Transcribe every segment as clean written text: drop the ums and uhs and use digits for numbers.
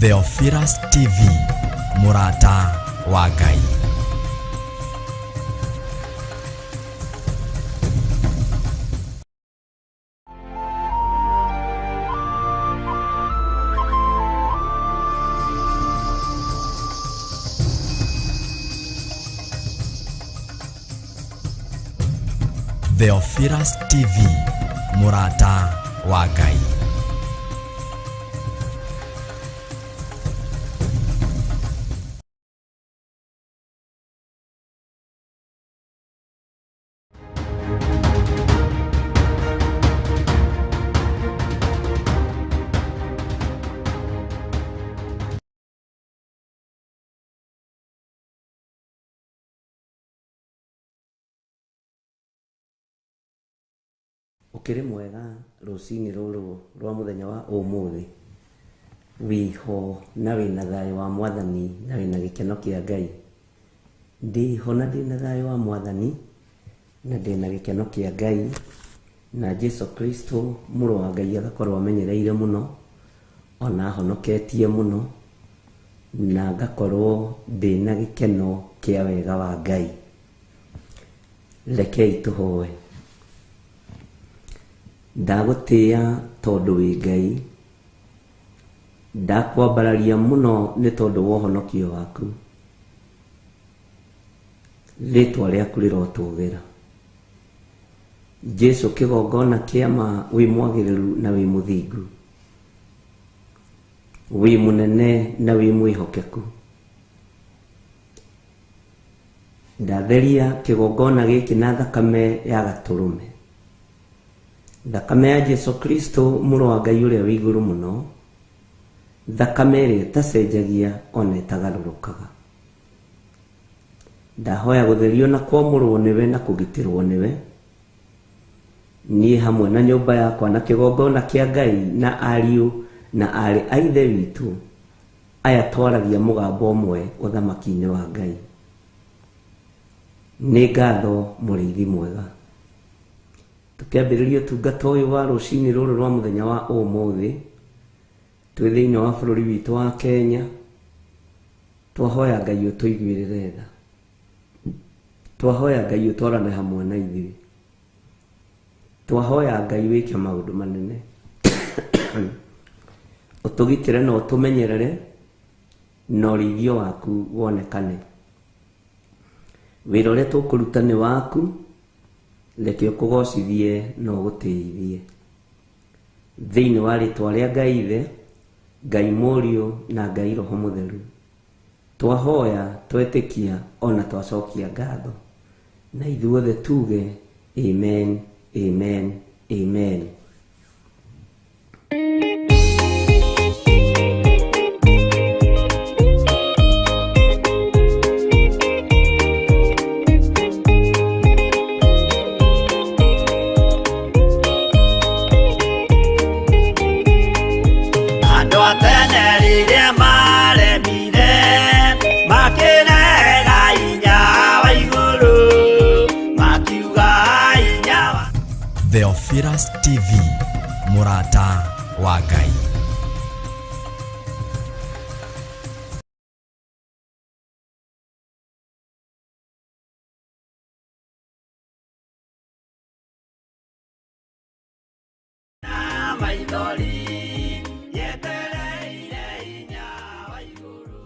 Theophilus TV, mũrata wa Ngai. Theophilus TV, mũrata wa Ngai. Ũkĩrĩ mwega rũcinĩ rũrũ rwa mũthenya wa ũmũthĩ, wĩho na wĩna thayũ wa Mwathani na wĩna gĩkeno kĩa Ngai. Ndĩho na ndĩna thayũ wa Mwathani na ndĩna gĩkeno kĩa Ngai, na Jesu Kristo mũrũ wa Ngai agakorwo amenyereire mũno ona ahonoketie mũno, na ngakorwo ndĩna gĩkeno kĩa wega wa Ngai. Rekei tũhoe. Ndagũtĩĩa tondũ wĩ Ngai, ndakwambararia mũno nĩ tondũ wa ũhonokio waku. Rĩtwa rĩaku rĩrotũgĩra. Jesu kĩgongona kĩa ma, wĩ mwagĩrĩru na wĩ mũthingu, wĩ mũnene na wĩ mwĩhokeku. Ndatheria kĩgongona gĩkĩ na thakame ya gatũrũme, thakame ya Jesu Kristo mũrũ wa Ngai ũrĩa wĩ igũrũ mũno, thakame ĩrĩa ĩtacenjagia ona ĩtagarũrũkaga. Ndahoya gũtherio na kwamũrwo nĩwe na kũgitĩrwo nĩwe, niĩ hamwe na nyũmba yakwa na kĩgongona kĩa Ngai na ariũ na aarĩ a Ithe witũ aya twaragia mũgambo ũmwe ũthamaki-inĩ wa Ngai. Nĩ ngatho mũrĩithi mwega. Tũkĩambĩrĩria ũtungata ũyũ wa rũcinĩ rũrũ rwa mũthenya wa ũmũthĩ, twĩ thĩinĩ wa bũrũri witũ wa Kenya, twahoya Ngai ũtũiguĩrĩre tha. Twahoya Ngai ũtwarane hamwe na ithuĩ. Twahoya Ngai wĩke maũndũ manene, ũtũgitĩre na ũtũmenyerere, na ũrĩithio waku wonekane. Wĩra ũrĩa tũkũruta nĩ waku, reke ũkũgocithie na ũgũtĩithie. Thĩinĩ wa rĩtwa rĩa Ngai Ithe, Ngai Mũriũ na Ngai Roho Mũtheru, twahoya, twetĩkia ona twacokia ngatho. Na ithuothe tuge amen, amen, amen. Andũ a tene rĩrĩa maremire makĩrega hinya wa igũrũ, makiuga hinya wa Theophilus TV, mũrata wa Ngai. Maithori yetereire hinya wa igũrũ.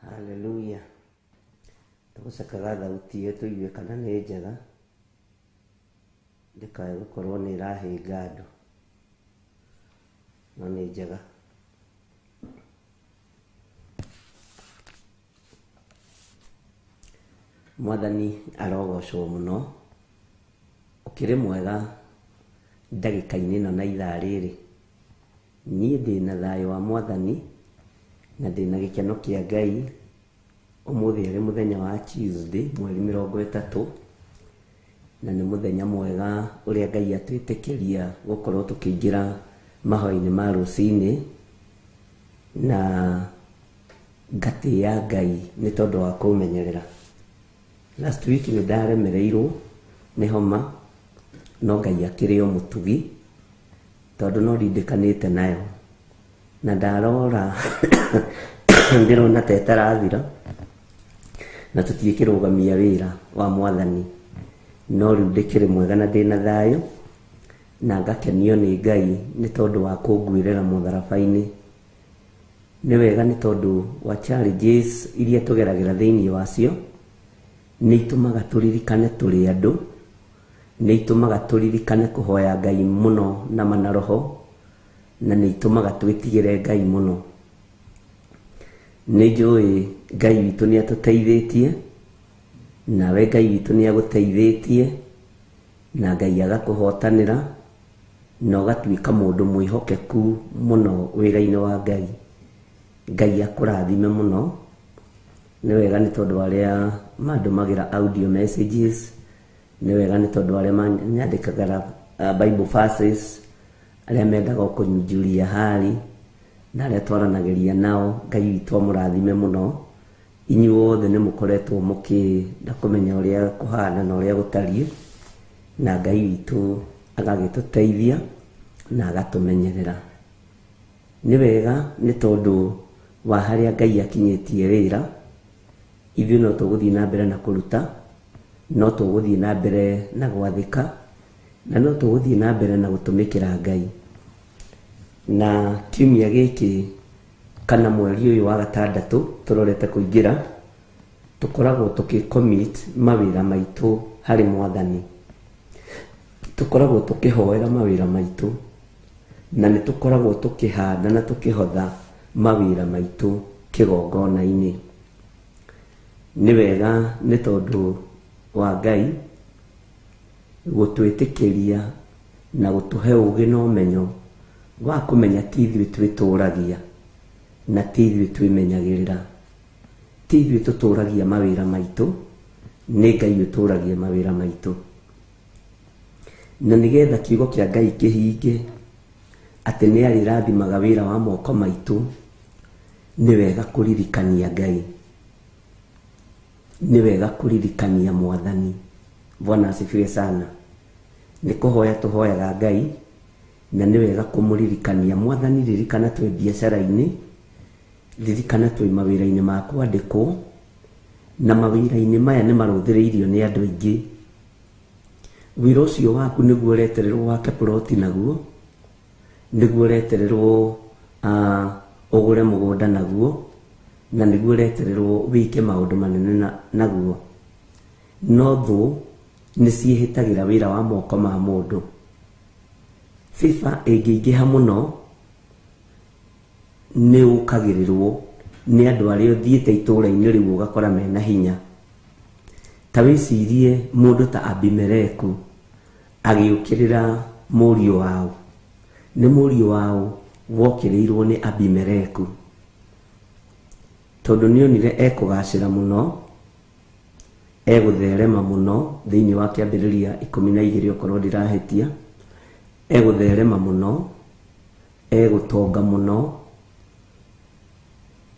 Haleluya. Tũgũcekaga thauti ĩyo tũigue kana nĩ njega, ndĩkae gũkorwo nĩ ĩrahĩnga andũ, no nĩ njega. Mwathani arogocwo mũno. Ũkĩrĩ mwega ndagĩka-inĩ ĩno na ithaa rĩrĩ. Niĩ ndĩna thayũ wa Mwathani Na ndĩna gĩkeno kĩa Ngai. Ũmũthĩ arĩ mũthenya wa Tuesday, mweri 30, na nĩ mũthenya mwega ũrĩa Ngai atwĩtĩkĩria gũkorwo tũkĩingĩra mahoya-inĩ ma rũcinĩ, na ngatĩĩa Ngai nĩ tondũ wa kũmenyerera. Last week nĩ ndaremereirwo nĩ homa, no Ngai akĩrĩ o mũtugi, tondũ no ndindĩkanĩte nayo, na ndarora ndĩrona ta ĩtarathira, na tũtiĩkĩrũgamia wĩra wa mwathani, no rĩu ndĩkĩrĩ mwega na ndĩna thayũ, na ngakenio nĩ Ngai nĩ tondũ wa kũnguĩrĩra mũtharaba-inĩ. Nĩ wega nĩ tondũ wa challenges iria tũgeragĩra thĩinĩ wacio, nĩ itũmaga tũririkane tũrĩ andũ, nĩ itũmaga tũririkane kũhoya Ngai mũno na manaroho, na nĩ itũmaga twĩtigĩre Ngai mũno. Nĩ njũĩ Ngai witũ nĩ atũteithĩtie, nawe Ngai witũ nĩ agũteithĩtie, na Ngai agakũhotanĩra, na ũgatuĩka mũndũ mwĩhokeku mũno wĩra-inĩ wa Ngai. Ngai akũrathime mũno. Nĩ wega nĩ tondũ arĩa mandũmagĩra audio messages, nĩ wega nĩ tondũ arĩa manyandĩkagĩra Bible verses, arĩa mendaga kũnjuria hali, na arĩa twaranagĩria nao, Ngai witũ amũrathime mũno. Inyuothe nĩ mũkoretwo mũkĩenda kũmenya ũrĩa kũhana na ũrĩa gũtariĩ, na Ngai witũ agagĩtũteithia na agatũmenyerera. Nĩ wega nĩ tondũ wa harĩa Ngai akinyĩtie wĩra, ithuĩ no tũgũthiĩ na mbere na kũruta, no tũgũthiĩ na mbere na gwathĩka, na no tũgũthiĩ na mbere na gũtũmĩkĩra Ngai. Na kiumia gĩkĩ kana mweri ũyũ wa gatandatũ tũrorete kũingĩra, tũkoragwo tũkĩ-commit mawĩra maitũ harĩ mwathani. Tũkoragwo tũkĩhoera mawĩra maitũ, na nĩ tũkoragwo tũkĩhanda na tũkĩhotha mawĩra maitũ kĩgongona-inĩ. Nĩ wega nĩ tondũ wa Ngai gũtwĩtĩkĩria na gũtũhe ũũgĩ na ũmenyo wa kũmenya ti ithuĩ twĩtũragia na ti ithuĩ twĩmenyagĩrĩra, ti ithuĩ tũtũragia mawĩra maitũ, nĩ Ngai ũtũragia mawĩra maitũ. Na nĩgetha kiugo kĩa Ngai kĩhinge atĩ nĩ arĩrathimaga wĩra wa moko maitũ, nĩ wega kũririkania Ngai, nĩ wega kũririkania mwathani. Bwana asifiwe sana. Nĩ kũhoya tũhoyaga Ngai, na nĩ wega kũmũririkania mwathani. Ririkana twĩ biacara-inĩ, ririkana twĩ mawĩra-inĩ ma kwandĩkwo, na mawĩra-inĩ maya nĩ marũthĩrĩirio nĩ andũ aingĩ. Wĩra ũcio waku nĩguo ũretererwo wake ploti naguo, nĩguo ũretererwo ũgũre mũgũnda naguo, na nĩguo ũretererwo wĩke maũndũ manene naguo. No thũ nĩ ciĩhĩtagĩra wĩra wa moko ma mũndũ. Favor ĩngĩingĩha mũno nĩ ũkagĩrĩrwo nĩ andũ arĩa ũthiĩte itũũra-inĩ rĩu ũgakora mena hinya. Ta wĩcirie mũndũ ta Abimeleku agĩũkĩrĩra mũriũ wao. Nĩ mũriũ wao wokĩrĩirwo nĩ Abimeleku, tondũ nĩonire ekũgacĩra mũno, egũtherema mũno thĩinĩ wa kĩambĩrĩria 12 okorwo ndirahĩtia, egũtherema mũno, egũtonga mũno,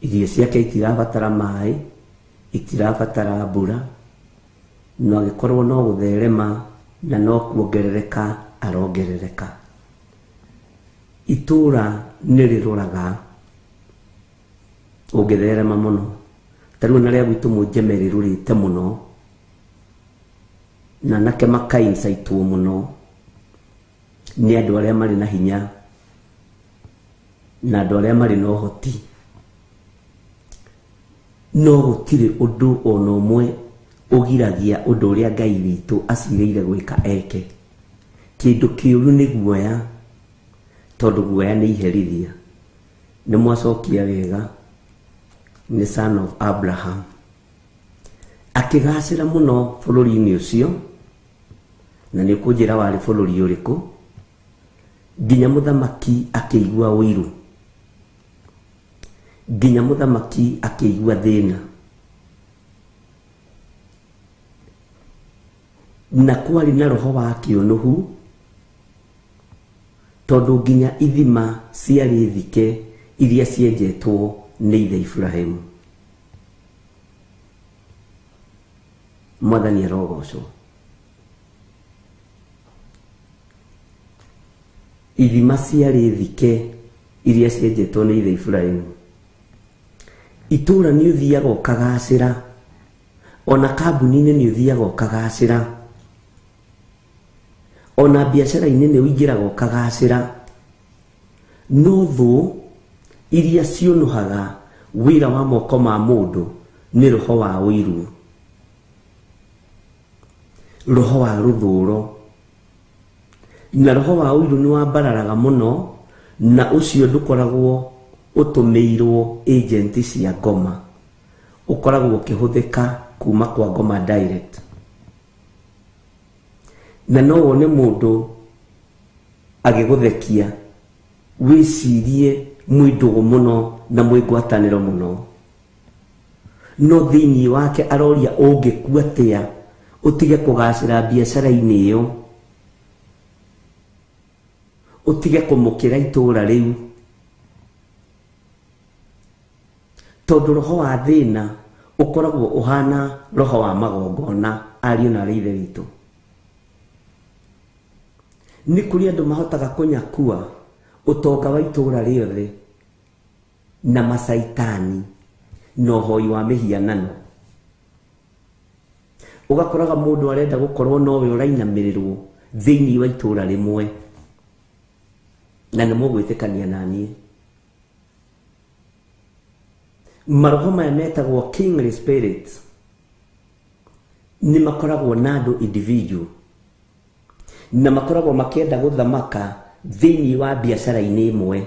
irio ciake itirabatara maĩ, itirabatara mbura, no agĩkorwo no gũtherema na no kuongerereka arongerereka. Itũũra nĩ rĩroraga ũngĩtherema mũno. Ta rĩu ona rĩa gwitũ Mũnjeme rĩrũrĩte mũno, na anake makaincaitwo mũno nĩ andũ arĩa marĩ na hinya na andũ arĩa marĩ na ũhoti. No gũtirĩ ũndũ ona ũmwe ũgiragia ũndũ ũrĩa Ngai witũ acirĩire gwĩka eke. Kĩndũ kĩũru nĩ guoya, tondũ guoya nĩ iherithia. Nĩ mwacokia wega, nĩ son of Abraham. Akĩgacĩra mũno bũrũri-inĩ ũcio, na nĩ ũkũnjĩra warĩ bũrũri ũrĩkũ, nginya mũthamaki akĩigua ũiru. Nginya mũthamaki akĩigua thĩna. Na kwarĩ na roho wa kĩũnũhu tondũ nginya ithima ciarĩ thike iria cienjetwo nĩ ithe Iburahĩmu. Mwathani arogocwo. Ithima ciarĩ thike iria cienjetwo nĩ ithe Iburahĩmu. Itũra nĩ ũthiaga ũkagacĩra, ona kambuni-inĩ nĩ ũthiaga ũkagacĩra, ona biacara-inĩ nĩ ũingĩraga ũkagacĩra, no thũ iria ciũnũhaga wĩra wa moko ma mũndũ nĩ roho wa ũiru, roho wa rũthũro. Na roho wa ũiru nĩ wambararaga mũno, na ũcio ndũkoragwo ũtũmĩirwo agent cia ngoma, ũkoragwo ũkĩhũthĩka kuma kwa ngoma direct. Na no wone mũndũ agĩgũthekia wĩcirie mwĩ ndũgũ mũno na mwĩ ngwatanĩro mũno, no thĩinĩ wake aroria ũngĩkua atĩa ũtige kũgacĩra biacara-inĩ ĩyo, ũtige kũmũkĩra itũra rĩu, tondũ roho wa thĩna ũkoragwo ũhana roho wa magongona. Ariũ na arĩ ithe witũ, nĩ kũrĩ andũ mahotaga kũnyakua ũtonga wa itũra rĩothe na macaitani na ũhoi wa mĩhianano. Ũgakoraga mũndũ arenda gũkorwo nowe ũrainamĩrĩrwo thĩinĩ wa itũra rĩmwe, na nĩ mũgwĩtĩkania na niĩ. Maroho maya metagwo kingly spirits nĩ makoragwo na andũ individual, na makoragwo makĩenda gũthamaka thĩinĩ wa biacara-inĩ ĩmwe.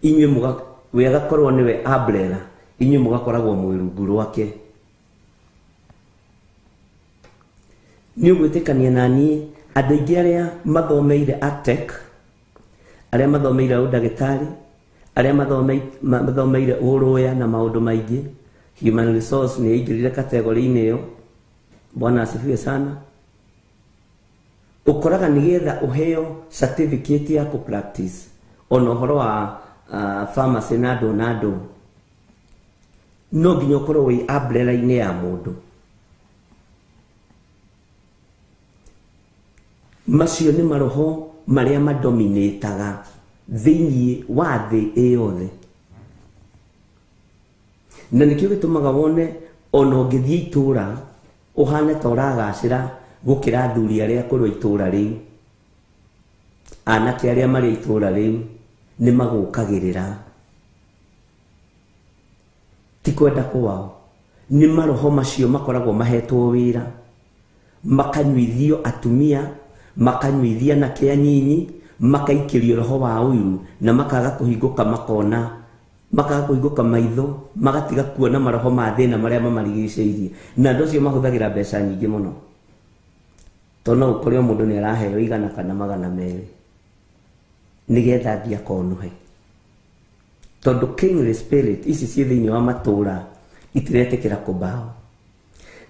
Inyuĩ we agakorwo nĩwe umbrella, inyuĩ mũgakoragwo mwĩ rungu rwake. Nĩ ũgwĩtĩkania na niĩ andũ aingĩ arĩa mathomeire Artec, arĩa mathomeire ũndagĩtarĩ, arĩa mathomeire ũrũya na maũndũ maingĩ, human resource nĩ yaingĩrire kategori-inĩ ĩyo. Bwana asifiwe sana. Ũkoraga nĩgetha ũheo certificate ya kũ practice ona ũhoro wa pharmacy na andũ na andũ, no nginya ũkorwo wĩ umbrella-inĩ ya mũndũ. Macio nĩ maroho marĩa madominĩtaga thĩinĩ wa thĩ ĩyothe, na nĩkĩo gĩtũmaga wone ona ũngĩthiĩ itũra ũhane ta ũragacĩra gũkĩra athuri arĩa akũrũ a itũra rĩu, anake arĩa marĩ itũra rĩu nĩ magũkagĩrĩra. Ti kwenda kwao, nĩ maroho macio makoragwo mahetwo wĩra, makanyuithio atumia, makanyuithia anake anyinyi, makaikĩrio roho wa ũiru, na makaga kũhingũka makona, makaga kũhingũka maitho, magatiga kuona maroho ma thĩna marĩa mamarigicĩirie. Na andũ acio mahũthagĩra mbeca nyingĩ mũno, tondũ no ũkore o mũndũ nĩ araheo 100 kana 200 nĩgetha athiĩ akonũhe, tondũ kingly spirit ici ciĩ thĩinĩ wa matũra itiretĩkĩra kũmbaũ.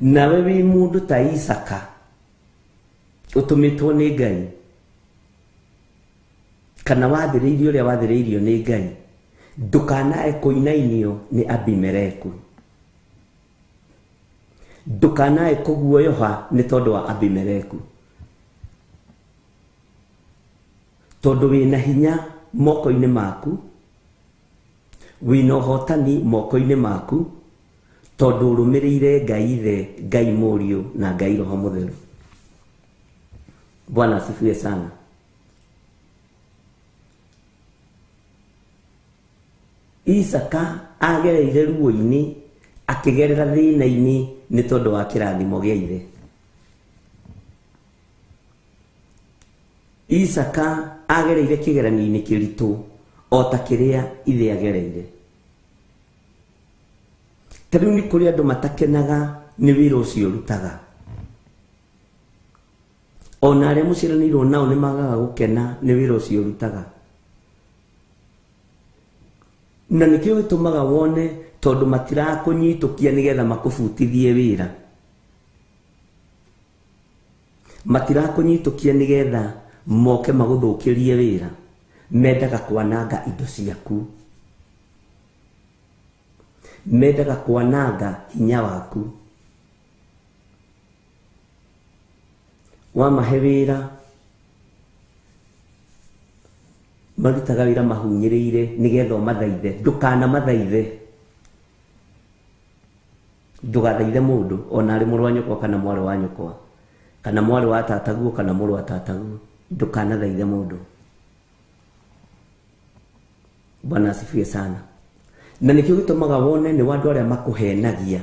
Nawe wĩ mũndũ ta Isaka ũtũmĩtwo nĩ Ngai, kana wathĩrĩirio ũrĩa wathĩrĩirio nĩ Ngai, ndũkanae kũinainio nĩ Abimeleku, ndũkanae kũguoyoha nĩ tondũ wa Abimeleku, tondũ wĩna hinya moko-inĩ maku, wĩna ũhotani moko-inĩ maku, tondũ ũrũmĩrĩire Ngai Ithe, Ngai Mũriũ na Ngai Roho Mũtheru. Bwana asifiwe sana. Isaka agereire ruo-inĩ, akĩgerera thĩna-inĩ nĩ tondũ wa kĩrathimo gĩa ithe. Isaka agereire kĩgeranio-inĩ kĩritũ o ta kĩrĩa ithe agereire. Ta rĩu nĩ kũrĩ andũ matakenaga nĩ wĩra ũcio ũrutaga, ona arĩa mũciaranĩirwo nao nĩ magaga gũkena nĩ wĩra ũcio ũrutaga. Na nĩkĩo gĩtũmaga wone tondũ matirakũnyitũkia nĩgetha makũbutithie wĩra, matirakũnyitũkia nĩgetha moke magũthũkĩrie wĩra, mendaga kwananga indo ciaku, mendaga kwananga hinya waku. Wamahe wĩra marutaga wĩra mahunyĩrĩire nĩgetha ũmathaithe. Ndũkanamathaithe, ndũgathaithe mũndũ ona arĩ mũrũ wa nyũkwa kana mwarĩ wa nyũkwa kana mwarĩ wa tataguo kana mũrũ wa tataguo, ndũkanathaithe mũndũ. Bwana asifiwe sana. Na nĩkĩo gĩtũmaga wone nĩ andũ arĩa makũhenagia,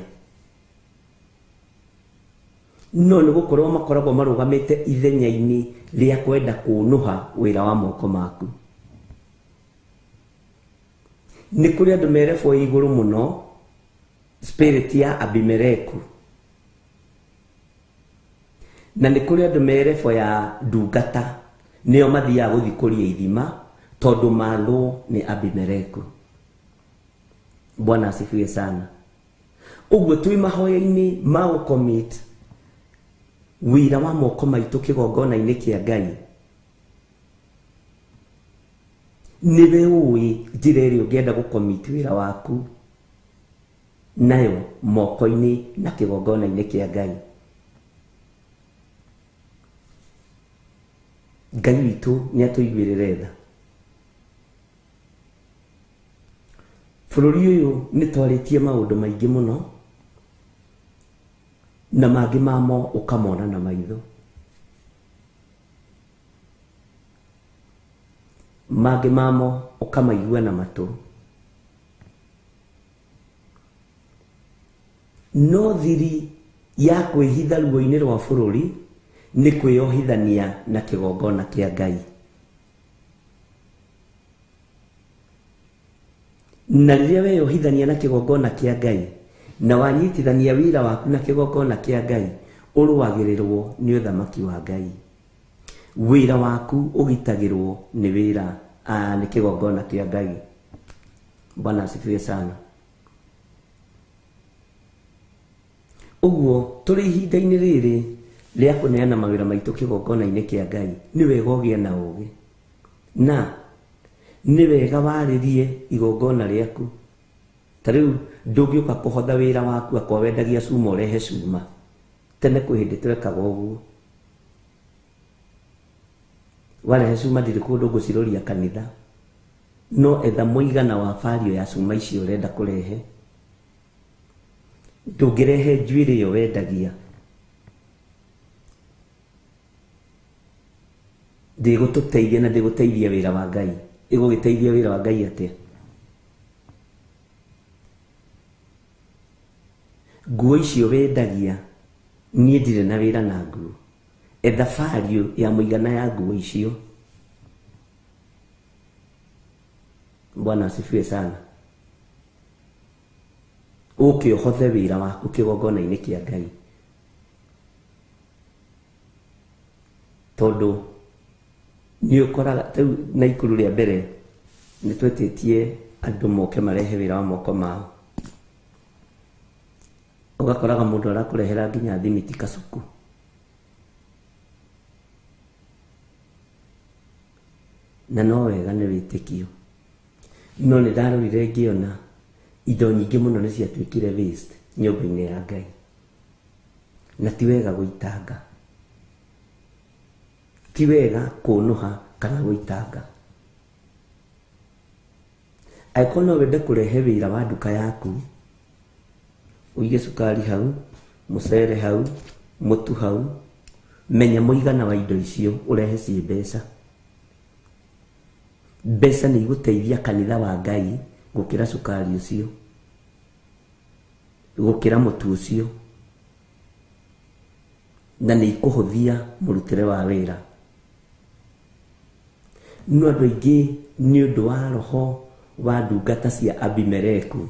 no nĩ gũkorwo makoragwo marũgamĩte ithenya-inĩ rĩa kwenda kũnũha wĩra wa moko maku. Nĩ kũrĩ andũ merebwo igũrũ mũno spirit ya Abimeleku, na nĩ kũrĩ andũ merebwo ya ndungata, nĩo mathiaga gũthikũria ithima tondũ mathwo nĩ Abimeleku. Bwana asifiwe sana. Ũguo twĩ mahoya-inĩ ma gũcommit wĩra wa moko maitũ kĩgongona-inĩ kĩa Ngai, nĩwe ũĩ njĩra ĩrĩa ũngĩenda gũcommit wĩra waku nayo moko-inĩ na kĩgongona-inĩ kĩa Ngai. Ngai witũ nĩ atũiguĩrĩre tha. Bũrũri ũyũ nĩ twarĩtie maũndũ maingĩ mũno, na mangĩ mamo ũkamona na maitho, mangĩ mamo ũkamaigua na matũ. No thiri ya kwĩhitha ruo-inĩ rwa bũrũri nĩ kwĩyohithania na kĩgongona kĩa Ngai. Na rĩrĩa weyohithania na kĩgongona kĩa Ngai na wanyitithania wĩra waku na kĩgongona kĩa Ngai, ũrũagĩrĩrwo nĩ ũthamaki wa Ngai. Wĩra waku ũgitagĩrwo nĩ wĩra nĩ kĩgongona kĩa Ngai. Bwana asifiwe sana. Ũguo tũrĩ ihinda-inĩ rĩrĩ rĩa kũneana mawĩra maitũ kĩgongona-inĩ kĩa Ngai, nĩ wega ũgĩe na ũũgĩ, na nĩ wega warĩrie igongona rĩaku. Ta rĩu ndũngĩũka kũhotha wĩra waku akwa wendagia cuma ũrehe cuma. Tene kwĩ hĩndĩ twekaga ũguo, warehe cuma ndirĩ kũndũ ngũciroria kanitha, no etha mũigana wa bario ya cuma icio ũrenda kũrehe. Ndũngĩrehe njuĩrĩ ĩyo wendagia, ndĩgũtũteithia na ndĩgũteithia wĩra wa Ngai. Ĩgũgĩteithia wĩra wa Ngai atĩa? Nguo icio wendagia, niĩ ndirĩ na wĩra na nguo. Etha bario ya mũigana ya nguo icio. Bwana asifiwe sana. Ũke ũhothe wĩra waku kĩgongona-inĩ kĩa Ngai, tondũ nĩ ũkoraga rĩu Naikuru rĩa mbere nĩ twetĩtie andũ moke marehe wĩra wa moko mao, ũgakoraga mũndũ arakũrehera nginya thimiti kacuku. Na no wega nĩ wĩtĩkio, no nĩ ndarorire ngĩona indo nyingĩ mũno nĩ ciatuĩkire waste nyũmba-inĩ ya Ngai. Na ti wega gũitanga, ti wega kũnũha kana gũitanga. Angĩkorwo no wende kũrehe wĩra wa nduka yaku, ũige cukari hau, mũcere hau, mũtu hau, menya mũigana wa indo icio ũrehe ciĩ mbeca. Mbeca nĩ igũteithia kanitha wa Ngai gũkĩra cukari ũcio, gũkĩra mũtu ũcio, na nĩ ikũhũthia mũrutĩre wa wĩra. No andũ aingĩ nĩ ũndũ wa roho wa ndungata cia Abimeleku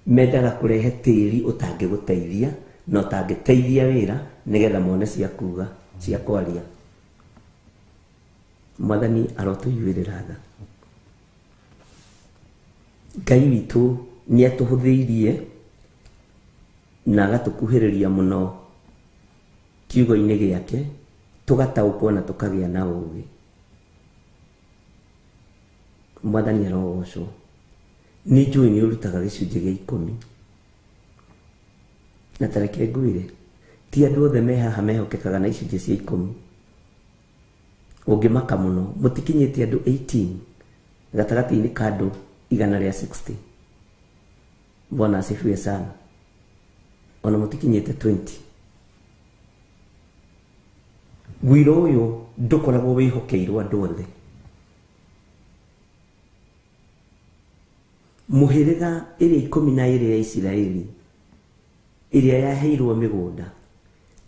mendaga kũrehe tĩri ũtangĩgũteithia na ũtangĩteithia wĩra nĩgetha mone cia kuga cia kwaria. Mwathani arotũiguĩrĩra tha. Ngai witũ nĩ atũhũthĩirie na agatũkuhĩrĩria mũno kiugo-inĩ gĩake, tũgataũkwo na tũkagĩa na ũũgĩ. Mwathani arogocwo. Nĩ njũĩ nĩ ũrutaga gĩcunjĩ gĩa 10. Na ta reke ngwĩre, ti andũ othe me haha mehokekaga na icunjĩ cia 10. Ũngĩmaka mũno, mũtikinyĩtie andũ 18 gatagatĩ-inĩ ka andũ 160. Bwana asifiwe sana. Ona mũtikinyĩte 20. Wĩra ũyũ ndũkoragwo wĩhokeirwo andũ othe. Mũhĩrĩga ĩrĩa 12 ya Isiraeli ĩrĩa yaheirwo mĩgũnda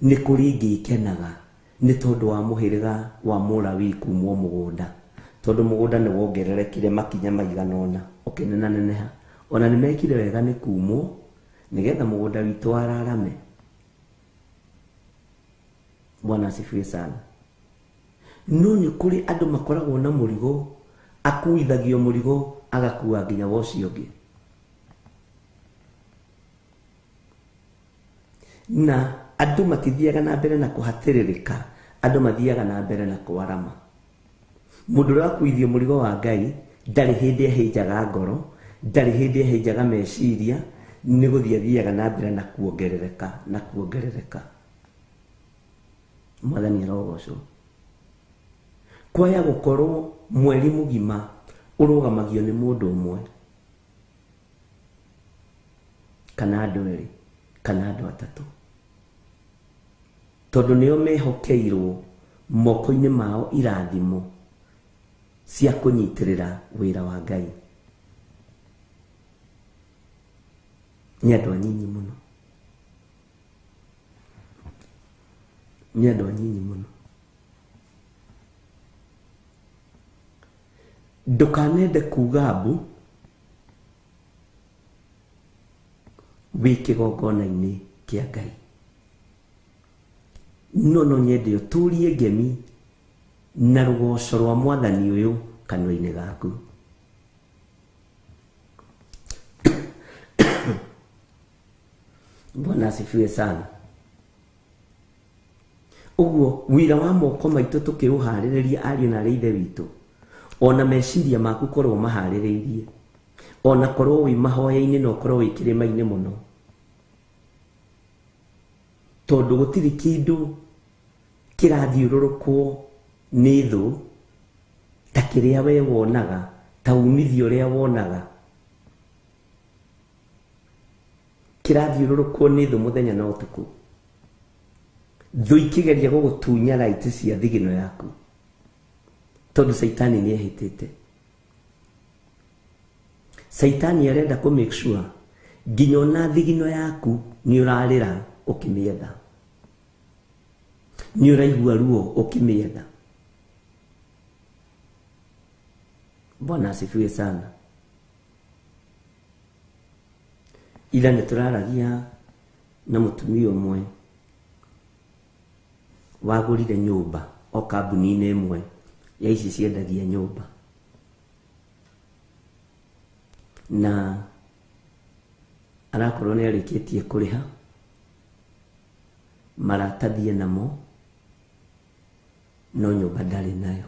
nĩ kũrĩ ingĩ ikenaga nĩ tondũ wa mũhĩrĩga wa Mũlawi kumwo mũgũnda, tondũ mũgũnda nĩ wongererekire makinya maigana ũna ũkĩnenaneneha. Ona nĩ mekire wega nĩ kumwo nĩgetha mũgũnda witũ wararame. Bwana asifiwe sana. No nĩ kũrĩ andũ makoragwo na mũrigo, akuithagio mũrigo agakua nginya wa ũcio ũngĩ. Na andũ matithiaga na mbere na kũhatĩrĩrĩka, andũ mathiaga na mbere na kwarama. Mũndũ ũrĩa wakuithio mũrigo wa Ngai ndarĩ hĩndĩ ahĩnjaga ngoro, ndarĩ hĩndĩ ahĩnjaga meciria, nĩ gũthiĩ athiaga na mbere na kuongerereka na kuongerereka. Mwathani arogocwo. Kwaya gũkorwo mweri mũgima ũrũgamagio nĩ mũndũ ũmwe kana andũ erĩ kana andũ atatũ, tondũ nĩo mehokeirwo moko-inĩ mao irathimo cia kũnyitĩrĩra wĩra wa Ngai. Nĩ andũ anyinyi mũno, nĩ andũ anyinyi mũno. Ndũkanende kuga mbu wĩ kĩgongona-inĩ kĩa Ngai. No no nyende ũtũrie ngemi na rũgoco rwa Mwathani ũyũ kanua-inĩ gaku. Bwana asifiwe sana. Ũguo wĩra wa moko maitũ tũkĩũharĩrĩria ariũ na arĩ ithe witũ, ona meciria maku korwo maharĩrĩirie, ona korwo wĩ mahoya-inĩ na ũkorwo wĩ kĩrĩma-inĩ mũno, tondũ gũtirĩ kĩndũ kĩrathiũrũrũkwo nĩ thũ ta kĩrĩa we wonaga, ta umithio ũrĩa wonaga. Kĩrathiũrũrũkwo nĩ thũ mũthenya na ũtukũ. Thũ ikĩgeria gũgũtunya right cia thigino yaku, tondũ Saitani nĩ ehĩtĩte. Saitani arenda kũ make sure nginya ona thigino yaku nĩ ũrarĩra ũkĩmĩetha, nĩ ũraigua ruo ũkĩmĩetha. Bwana asifiwe sana. Ira nĩ tũraragia na mũtumia ũmwe wagũrire nyũmba o kambuni-inĩ ĩmwe ya ici ciendagia nyũmba, na arakorwo nĩ arĩkĩtie kũrĩha maratathi namo, no nyũmba ndarĩ nayo.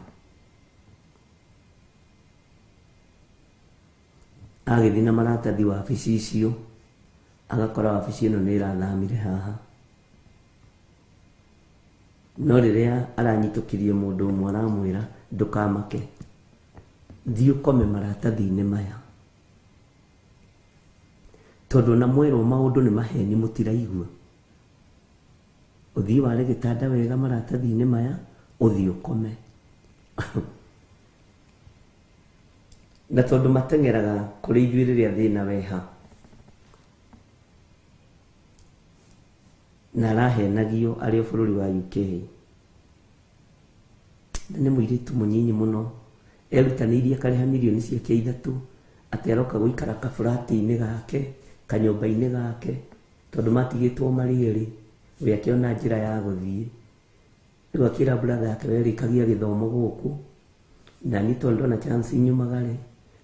Agĩthiĩ na maratathi wabici icio, agakora wabici ĩno nĩ ĩrathamire haha. No rĩrĩa aranyitũkirie mũndũ ũmwe aramwĩra, ndũkamake, thiĩ ũkome maratathi-inĩ maya, tondũ na mwerwo maũndũ nĩ maheni mũtiraigua. Ũthiĩ ware gĩtanda wega maratathi-inĩ maya, ũthiĩ ũkome. Na tondũ mateng'eraga kũrĩ ithuĩ rĩrĩa thĩna weha, na arahenagio arĩ o bũrũri wa UK. Na nĩ mũirĩtu mũnyinyi mũno, erutanĩirie akarĩha mirioni ciake 3 atĩ aroka gũikara kaburati-inĩ gake, kanyũmba-inĩ gake, tondũ matigĩtwo marĩ erĩ, we akĩona njĩra ya gũthiĩ. Rĩu akĩra brother yake, we rĩkagia gĩthomo gũkũ, na niĩ tondũ ndona chance nyumagare,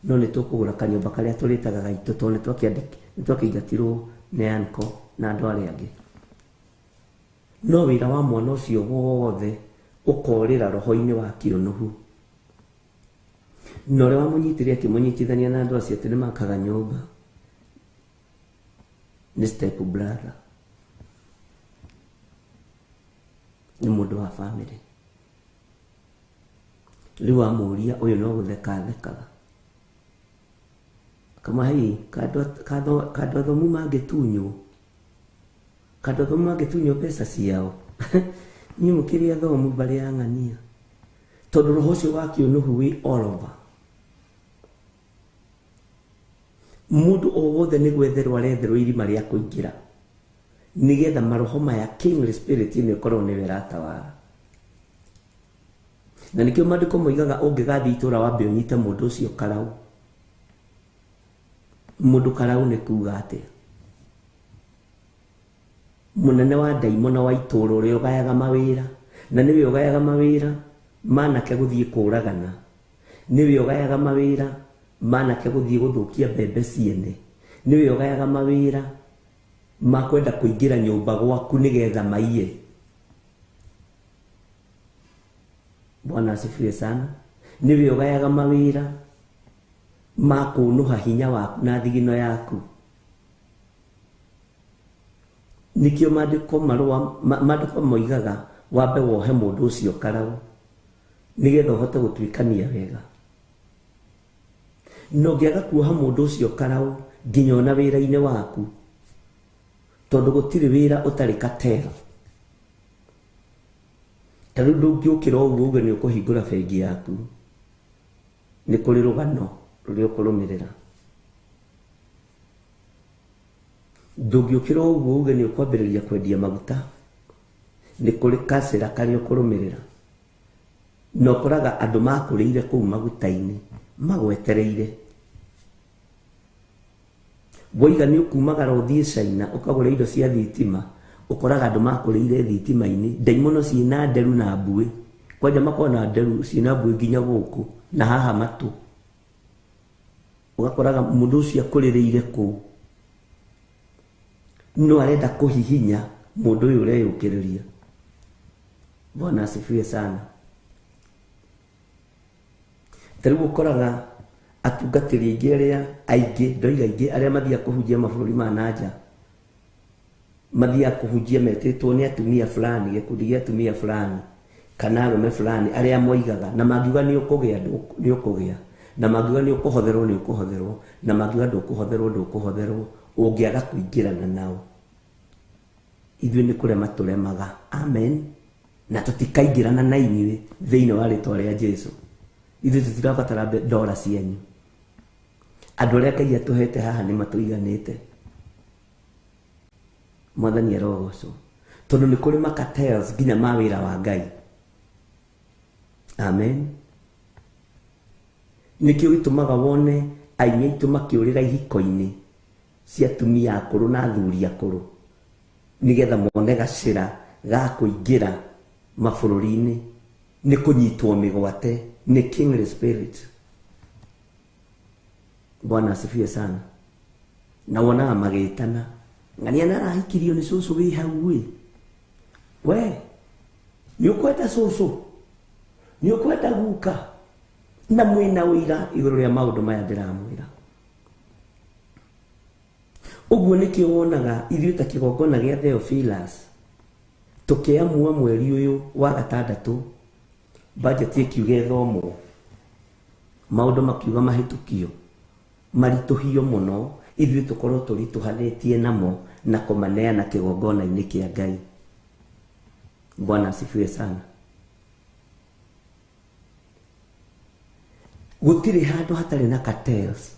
No nĩ tũkũgũra kanyũmba karĩa tũrĩtaga gaitũ tondũ nĩ twakĩingatirwo nĩ anko na andũ arĩa angĩ. No wĩra wa mwana ũcio wothe ũkorĩra roho-inĩ wa kĩũnũhu. Na ũrĩa wamũnyitire akĩmũnyitithania na andũ acio atĩ nĩ makaga nyũmba nĩ step brother, nĩ mũndũ wa family. Rĩu amũria ũyũ no gũtheka athekaga, kamahei kandũ athomu mangĩtunywo, kandũ athomu mangĩtunywo mbeca ciao. Inyuĩ mũkĩrĩ athomu mbarĩ ya ng'ania, tondũ roho ũcio wa kĩũnũhu wĩ all over. Mũndũ o wothe nĩ gwetherwo aretherwo irima rĩa kũingĩra nĩgetha maroho maya kingly spirit ĩno ĩkorwo nĩwe ĩratawara. Na nĩkĩo maandĩko moigaga ũngĩgathiĩ itũũra wambe ũnyite mũndũ ũcio karau. Mũndũ karau nĩ kuga atĩa? Mũnene wa ndaimono wa itũũra ũrĩa ũgayaga mawĩra, na nĩwe ũgayaga mawĩra manake gũthiĩ kũragana, nĩwe ũgayaga mawĩra manake gũthiĩ gũthũkia mbembe ciene, nĩwe ũgayaga mawĩra ma kwenda kũingĩra nyũmba gwaku nĩgetha maiye. Bwana asifiwe sana. Nĩwe ũgayaga mawĩra ma kũnũha hinya waku na thigino yaku. Nĩkĩo maandĩko marũa maandĩko moigaga wambe wohe mũndũ ũcio karau nĩgetha ũhote gũtuĩkania wega. Na ũngĩaga kuoha mũndũ ũcio karau nginya ona wĩra-inĩ waku, tondũ gũtirĩ wĩra ũtarĩ katera. Ta rĩu ndũngĩũkĩra ũguo uge nĩ ũkũhingũra bengi yaku, nĩ kũrĩ rũgano rũrĩa ũkũrũmĩrĩra. Ndũngĩũkĩra ũguo uge nĩ ũkwambĩrĩria kwendia maguta, nĩ kũrĩ kacĩra karĩa ũkũrũmĩrĩra. Na ũkoraga andũ makũrĩire kũu maguta-inĩ magwetereire. Woiga nĩ ũkumagara ũthiĩ China ũkagũra indo cia thitima, ũkoraga andũ makũrĩire thitima-inĩ, ndaimono ciĩna nderu na mbuĩ. Kwanja makoragwo na nderu ciĩna mbuĩ nginya gũkũ na haha matũ. Ũgakoraga mũndũ ũcio akũrĩrĩire kũu, no arenda kũhihinya mũndũ ũyũ ũreyũkĩrĩria. Bwana asifiwe sana. Ta rĩu ũkoraga atungatĩri aingĩ arĩa aingĩ, ndoiga aingĩ arĩa mathiaga kũhunjia mabũrũri ma na nja, mathiaga kũhunjia metĩtwo nĩ atumia fulani, gĩkundi gĩa atumia fulani kana arũme fulani arĩa moigaga, na mangiuga nĩ ũkũgĩa nĩ ũkũgĩa, na mangiuga nĩ ũkũhotherwo nĩ ũkũhotherwo, na mangiuga ndũkũhotherwo ndũkũhotherwo, ũngĩaga kũingĩrana nao. Ithuĩ nĩ kũrema tũremaga. Amen. Na tũtikaingĩrana na inyuĩ thĩinĩ wa rĩtwa rĩa Jesũ. Ithuĩ tũtirabatara ndora cianyu. Andũ arĩa Ngai atũhete haha nĩ matũiganĩte. Mwathani arogocwo, tondũ nĩ kũrĩ macartels nginya ma wĩra wa Ngai. Amen. Nĩkĩo gĩtũmaga wone aini aitũ makĩũrĩra ihiko-inĩ cia atumia akũrũ na athuri akũrũ, nĩgetha mone gacĩra ga kũingĩra mabũrũri-inĩ, nĩ kũnyitwo mĩgwate nĩ kingly spirit. Bwana asifiwe sana. Na wonaga magĩtana, ng'ania narahikirio nĩ cũcũ wĩ hau ĩ, we nĩ ũkwenda cũcũ, nĩ ũkwenda guka, na mwĩna ũira igũrũ rĩa maũndũ maya ndĩramwĩra. Ũguo nĩkĩo wonaga ithuĩ ta kĩgongona gĩa Theophilus tũkĩamua mweri ũyũ wa gatandatũ budget ĩkiuga ĩthomwo, maũndũ makiuga mahĩtũkio, maritũhio mũno, ithuĩ tũkorwo tũritũhanĩtie namo na kũmaneana kĩgongona-inĩ kĩa Ngai. Bwana asifiwe sana. Gũtirĩ handũ hatarĩ na cartels.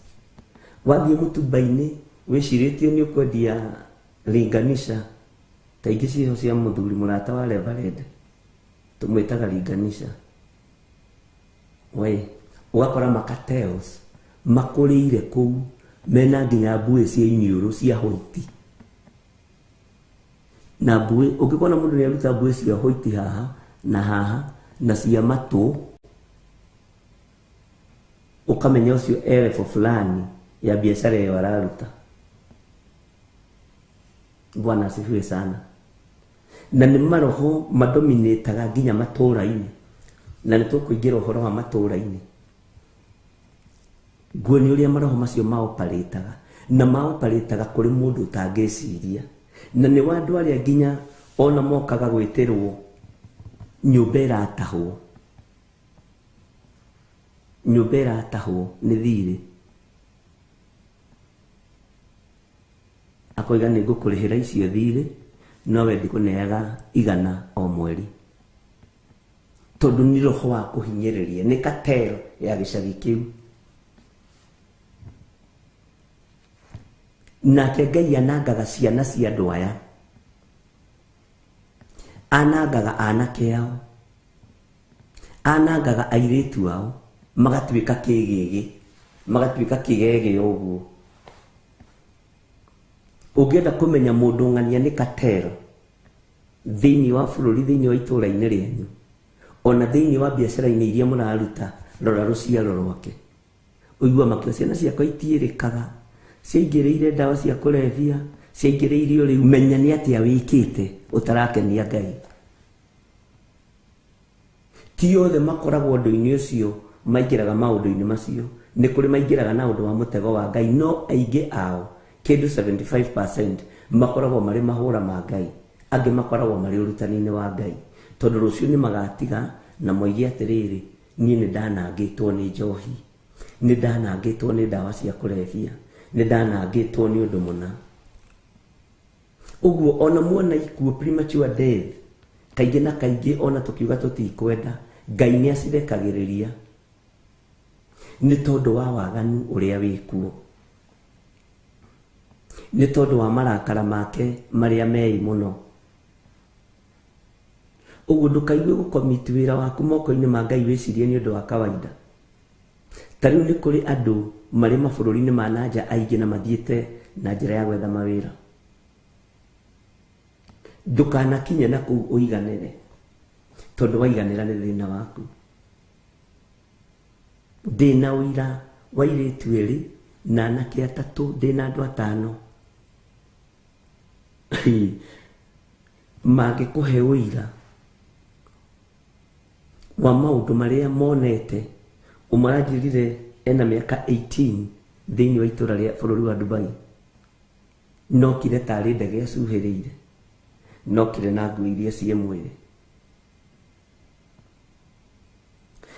Wathiĩ mũtumba-inĩ wĩcirĩtie nĩ ũkwendia linganisha, ta ingĩ ciho cia mũthuri mũrata wa Reverend tũmwĩtaga linganisha, we ũgakora macartels makũrĩire kũu mena nginya mbuĩ cia iniũrũ cia hoiti. Na mbuĩ ũngĩkona mũndũ nĩ aruta mbuĩ cia hoiti haha na haha na cia matũ, Ũkamenya ũcio e level fulani ya biacara ĩyo araruta. Bwana asifiwe sana. Na nĩ maroho madominĩtaga nginya matũũra-inĩ, na nĩ tũkũingĩra ũhoro wa matũũra-inĩ. Nguoni ũrĩa maroho macio maoparĩtaga, na maoparĩtaga kũrĩ mũndũ ũtangĩciria, na nĩ wa andũ arĩa nginya ona mokaga gwĩtĩrwo nyũmba ĩratahwo, nyũmba ĩratahwo nĩ thirĩ, akoiga nĩ ngũkũrĩhĩra icio thirĩ nowe ndikũneaga 100 o mweri, tondũ nĩ roho wa kũhinyĩrĩria, nĩ cartel ya gĩcagi kĩu. Nake Ngai anangaga ciana cia andũ aya, anangaga anake ao, anangaga airĩtu ao, magatuĩka kĩgĩgĩ, magatuĩka kĩgege ũguo. Ũngĩenda kũmenya mũndũ ng'ania nĩ cartel thĩinĩ wa bũrũri, thĩinĩ wa itũũra-inĩ rĩanyu, ona thĩinĩ wa biacara-inĩ iria mũraruta, rora rũciaro rwake. Ũigua makĩo ciana ciakwa itiĩrĩkaga, ciaingĩrĩire ndawa cia kũrebia, ciaingĩrĩire ũrĩu, menya nĩ atĩa wĩkĩte ũtarakenia Ngai. Ti othe makoragwo ũndũ-inĩ ũcio maingĩraga maũndũ-inĩ macio, nĩ kũrĩ maingĩraga na ũndũ wa mũtego wa Ngai, no aingĩ ao kĩndũ 75% makoragwo marĩ mahũra ma Ngai, angĩ makoragwo marĩ ũrutani-inĩ wa Ngai, tondũ rũciũ nĩ magatiga na moige atĩrĩrĩ, niĩ nĩ ndanangĩtwo nĩ njohi, nĩ ndanangĩtwo nĩ ndawa cia kũrebia, nĩ ndanangĩtwo nĩ ũndũ mũna. Ũguo ona muona ikuũ premature death, kaingĩ na kaingĩ ona tũkiuga tũtikwenda, Ngai nĩ acirekagĩrĩria nĩ tondũ wa waganu ũrĩa wĩkuo, nĩ tondũ wa marakara make marĩa mei mũno. Ũguo ndũkaigue gũkomiti wĩra waku moko-inĩ ma Ngai wĩcirie nĩ ũndũ wa kawaida. Ta rĩu nĩ kũrĩ andũ marĩ mabũrũri-inĩ ma nanja aingĩ na mathiĩte na njĩra ya gwetha mawĩra. Ndũkanakinye na kũu ũiganĩre, tondũ waiganĩra nĩ thĩna waku. Ndĩna ũira wa airĩtu erĩ na anake atatũ, ndĩna andũ 5 mangĩkũhe ũira wa maũndũ marĩa monete. Ũmwe aranjĩrire ena mĩaka 18 thĩinĩ wa itũũra rĩa bũrũri wa Dubai, nokire tarĩ ndege acuhĩrĩire, nokire na nguo iria ciĩ mwĩrĩ,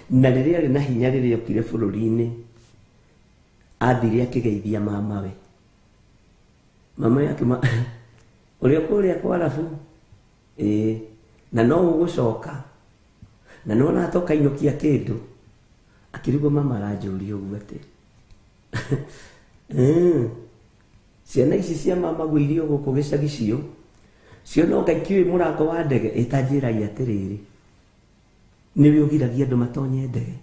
na rĩrĩa arĩ na hinya rĩrĩa okire bũrũri-inĩ athire akĩgeithia mamawe, mamawe akĩma ũrĩa kũrĩa kwa Arabu, ĩĩ, na no ũgũcoka, na nĩwona atoka inũkia kĩndũ. Akĩrigwo mama aranjũria ũguo atĩ ciana ici cia mama guo gũkũ gĩcagi cio cio no Ngai kĩũĩ mũrango wa ndege, ĩtanjĩragia atĩrĩrĩ, nĩwe ũgiragia andũ matonye ndege.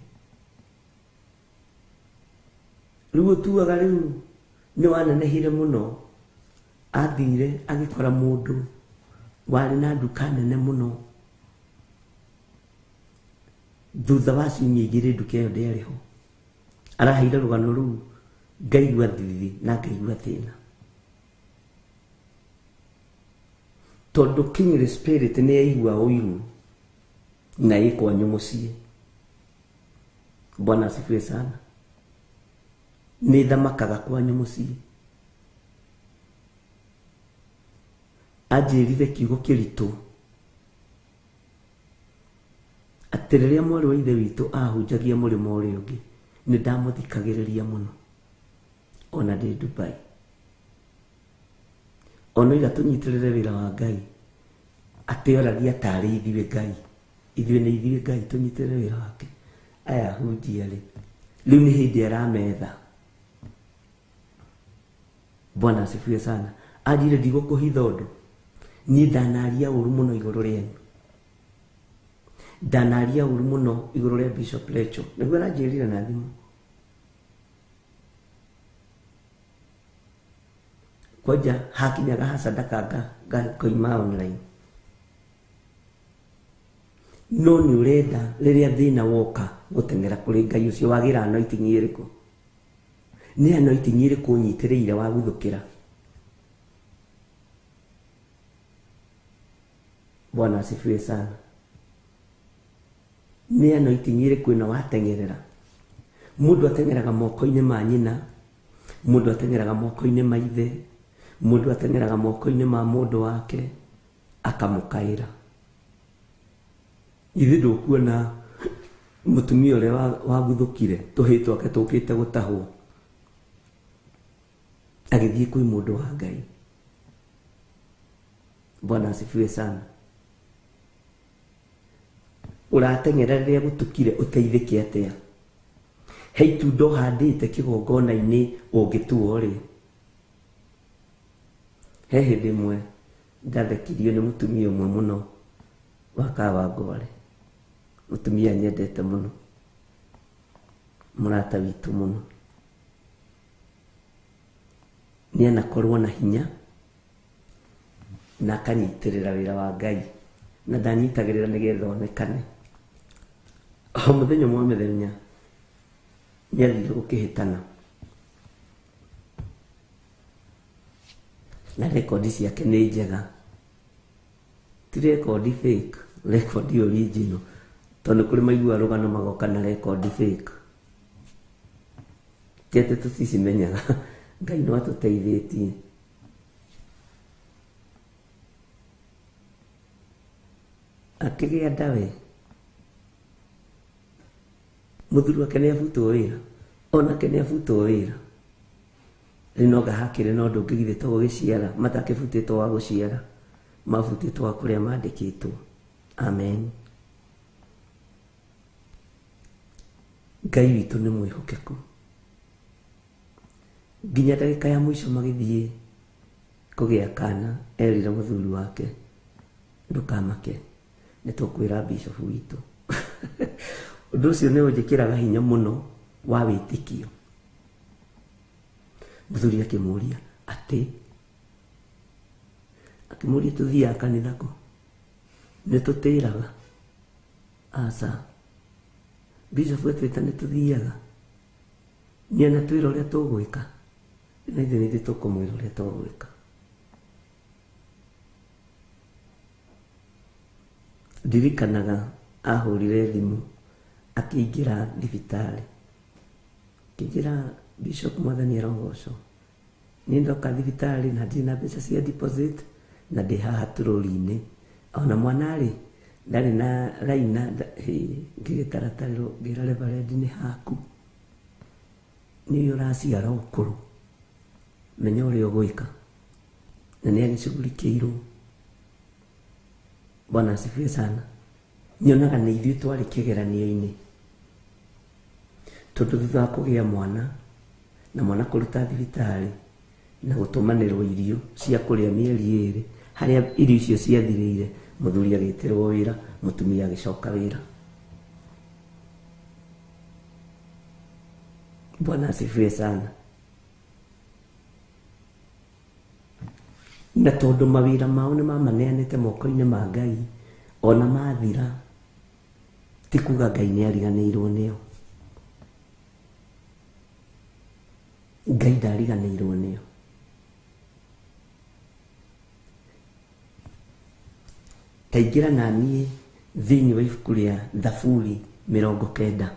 Rĩu ũtuaga rĩu nĩ wanenehire mũno. Athire agĩkora mũndũ warĩ na nduka nene mũno, thutha wa ciumia 2 nduka ĩyo ndĩarĩ ho. Araheire rũgano rũu ngaigua thithi na ngaigua thĩna, tondũ kingly spirit nĩ yaigua ũiru na ĩ kwanyu mũciĩ. Bwana asifiwe sana. Nĩ thamakaga kwanyu mũciĩ. Anjĩrire kiugo kĩritũ atĩ rĩrĩa mwarĩ wa ithe witũ ahunjagia mũrĩmo ũrĩa ũngĩ, nĩ ndamũthikagĩrĩria mũno ona ndĩ Dubai. Ona iga tũnyitĩrĩre wĩra wa Ngai, atĩ oragia tarĩ ithuĩ Ngai, ithuĩ nĩ ithuĩ Ngai, tũnyitĩrĩre wĩra wake. Aya ahunjia rĩ, rĩu nĩ hĩndĩ arametha. Bwana asifiwe sana. Anjĩre ndigũkũhitha ũndũ, niĩ ndanaria ũru mũno igũrũ rĩanyu, ndanaria ũru mũno igũrũ rĩa Bishop Lecho, nĩguo aranjĩrire na thimũ. Kwanja hakinyaga ha sadaka ngoima online. No nĩ ũrenda rĩrĩa thĩna woka Gũteng'era kũrĩ Ngai ũcio wagĩra anointing ĩrĩkũ? Nĩ anointing ĩrĩkũ ũnyitĩrĩire waguthũkĩra? Bwana asifiwe sana. Nĩ anointing ĩrĩkũ ĩno wateng'erera? Mũndũ ateng'eraga moko-inĩ ma nyina, mũndũ ateng'eraga moko-inĩ ma ithe, mũndũ ateng'eraga moko-inĩ ma mũndũ wake akamũkaĩra. Ithe ndũkuona mũtumia ũrĩa waguthũkire tũhĩ twake tũkĩte gũtahwo agĩthiĩ kwĩ mũndũ wa Ngai. Bwana asifiwe sana. Ũrateng'era rĩrĩa gũtukire ũteithĩke atĩa? He itunda ũhandĩte kĩgongona-inĩ ũngĩtuo rĩ? He hĩndĩ ĩmwe ndathekirio nĩ mũtumia ũmwe mũno wa Kawangware, mũtumia nyendete mũno, mũrata witũ mũno. Nĩ anakorwo na hinya na akanyitĩrĩra wĩra wa Ngai, na ndanyitagĩrĩra nĩgetha onekane. O mũthenya ũmwe wa mĩthenya nĩ athire gũkĩhĩtana na rekondi ciake nĩ njega, ti rekondi fake, rekondi original, tondũ kũrĩ maiguaga rũgano magoka na rekondi fake. Ti atĩ tũticimenyaga, Ngai no atũteithĩtie. Akĩgĩa ndawe, mũthuri wake nĩ abutwo wĩra, onake nĩ abutwo wĩra. Rĩu no ngahakĩre na ũndũ ũngĩ githĩ to gũgĩciara, matakĩbutĩtwo wa gũciara, mabutĩtwo wa kũrĩa mandĩkĩtwo. Amen. Ngai witũ nĩ mwĩhokeku. Nginya ndagĩka ya mũico magĩthiĩ kũgĩa kana, erire mũthuri wake, ndũkamake, nĩ tũkwĩra bishop witũ. Ũndũ ũcio nĩ ũnjĩkĩraga hinya mũno wa wĩtĩkio. Mũthuri akĩmũria atĩ, akĩmũria tũthiaga kanitha kũ? Nĩ tũtĩraga? Aca. Bishop etwĩta nĩ tũthiaga. Nĩ anatwĩra ũrĩa tũgwĩka. Na ithuĩ nĩ ithuĩ tũkũmwĩra ũrĩa tũgwĩka. Ndirikanaga ahũrire thimũ akĩingĩra thibitarĩ. Akĩnjĩra Bishop Mwathani arogocwo. Niĩ ndoka thibitarĩ na ndirĩ na mbeca cia deposit na ndĩ haha tũrũri-inĩ. Ona mwana rĩ ndarĩ na raina, ngĩgĩtaratarĩrwo ngĩra reverend nĩ haku. Nĩ ũraciara ũkũrũ. Menya ũrĩa ũgwĩka. Na nĩ agĩcugurikĩirwo. Bwana asifiwe sana. Nyonaga nĩ ithuĩ twarĩ kĩgeranio-inĩ. Tondũ thutha wa kũgĩa mwana na mwana kũruta thibitarĩ na gũtũmanĩrwo irio cia kũrĩa mĩeri ĩrĩ, harĩa irio icio ciathirĩire, mũthuri agĩtĩrwo wĩra, mũtumia agĩcoka wĩra. Bwana asifiwe sana. Na tondũ mawĩra mao nĩ mamaneanĩte moko-inĩ ma Ngai, ona mathira, ti kuga Ngai nĩ ariganĩirwo nĩo. Ngai ndariganĩirwo nĩo. Taingĩra na niĩ thĩinĩ wa ibuku rĩa Thaburi 90.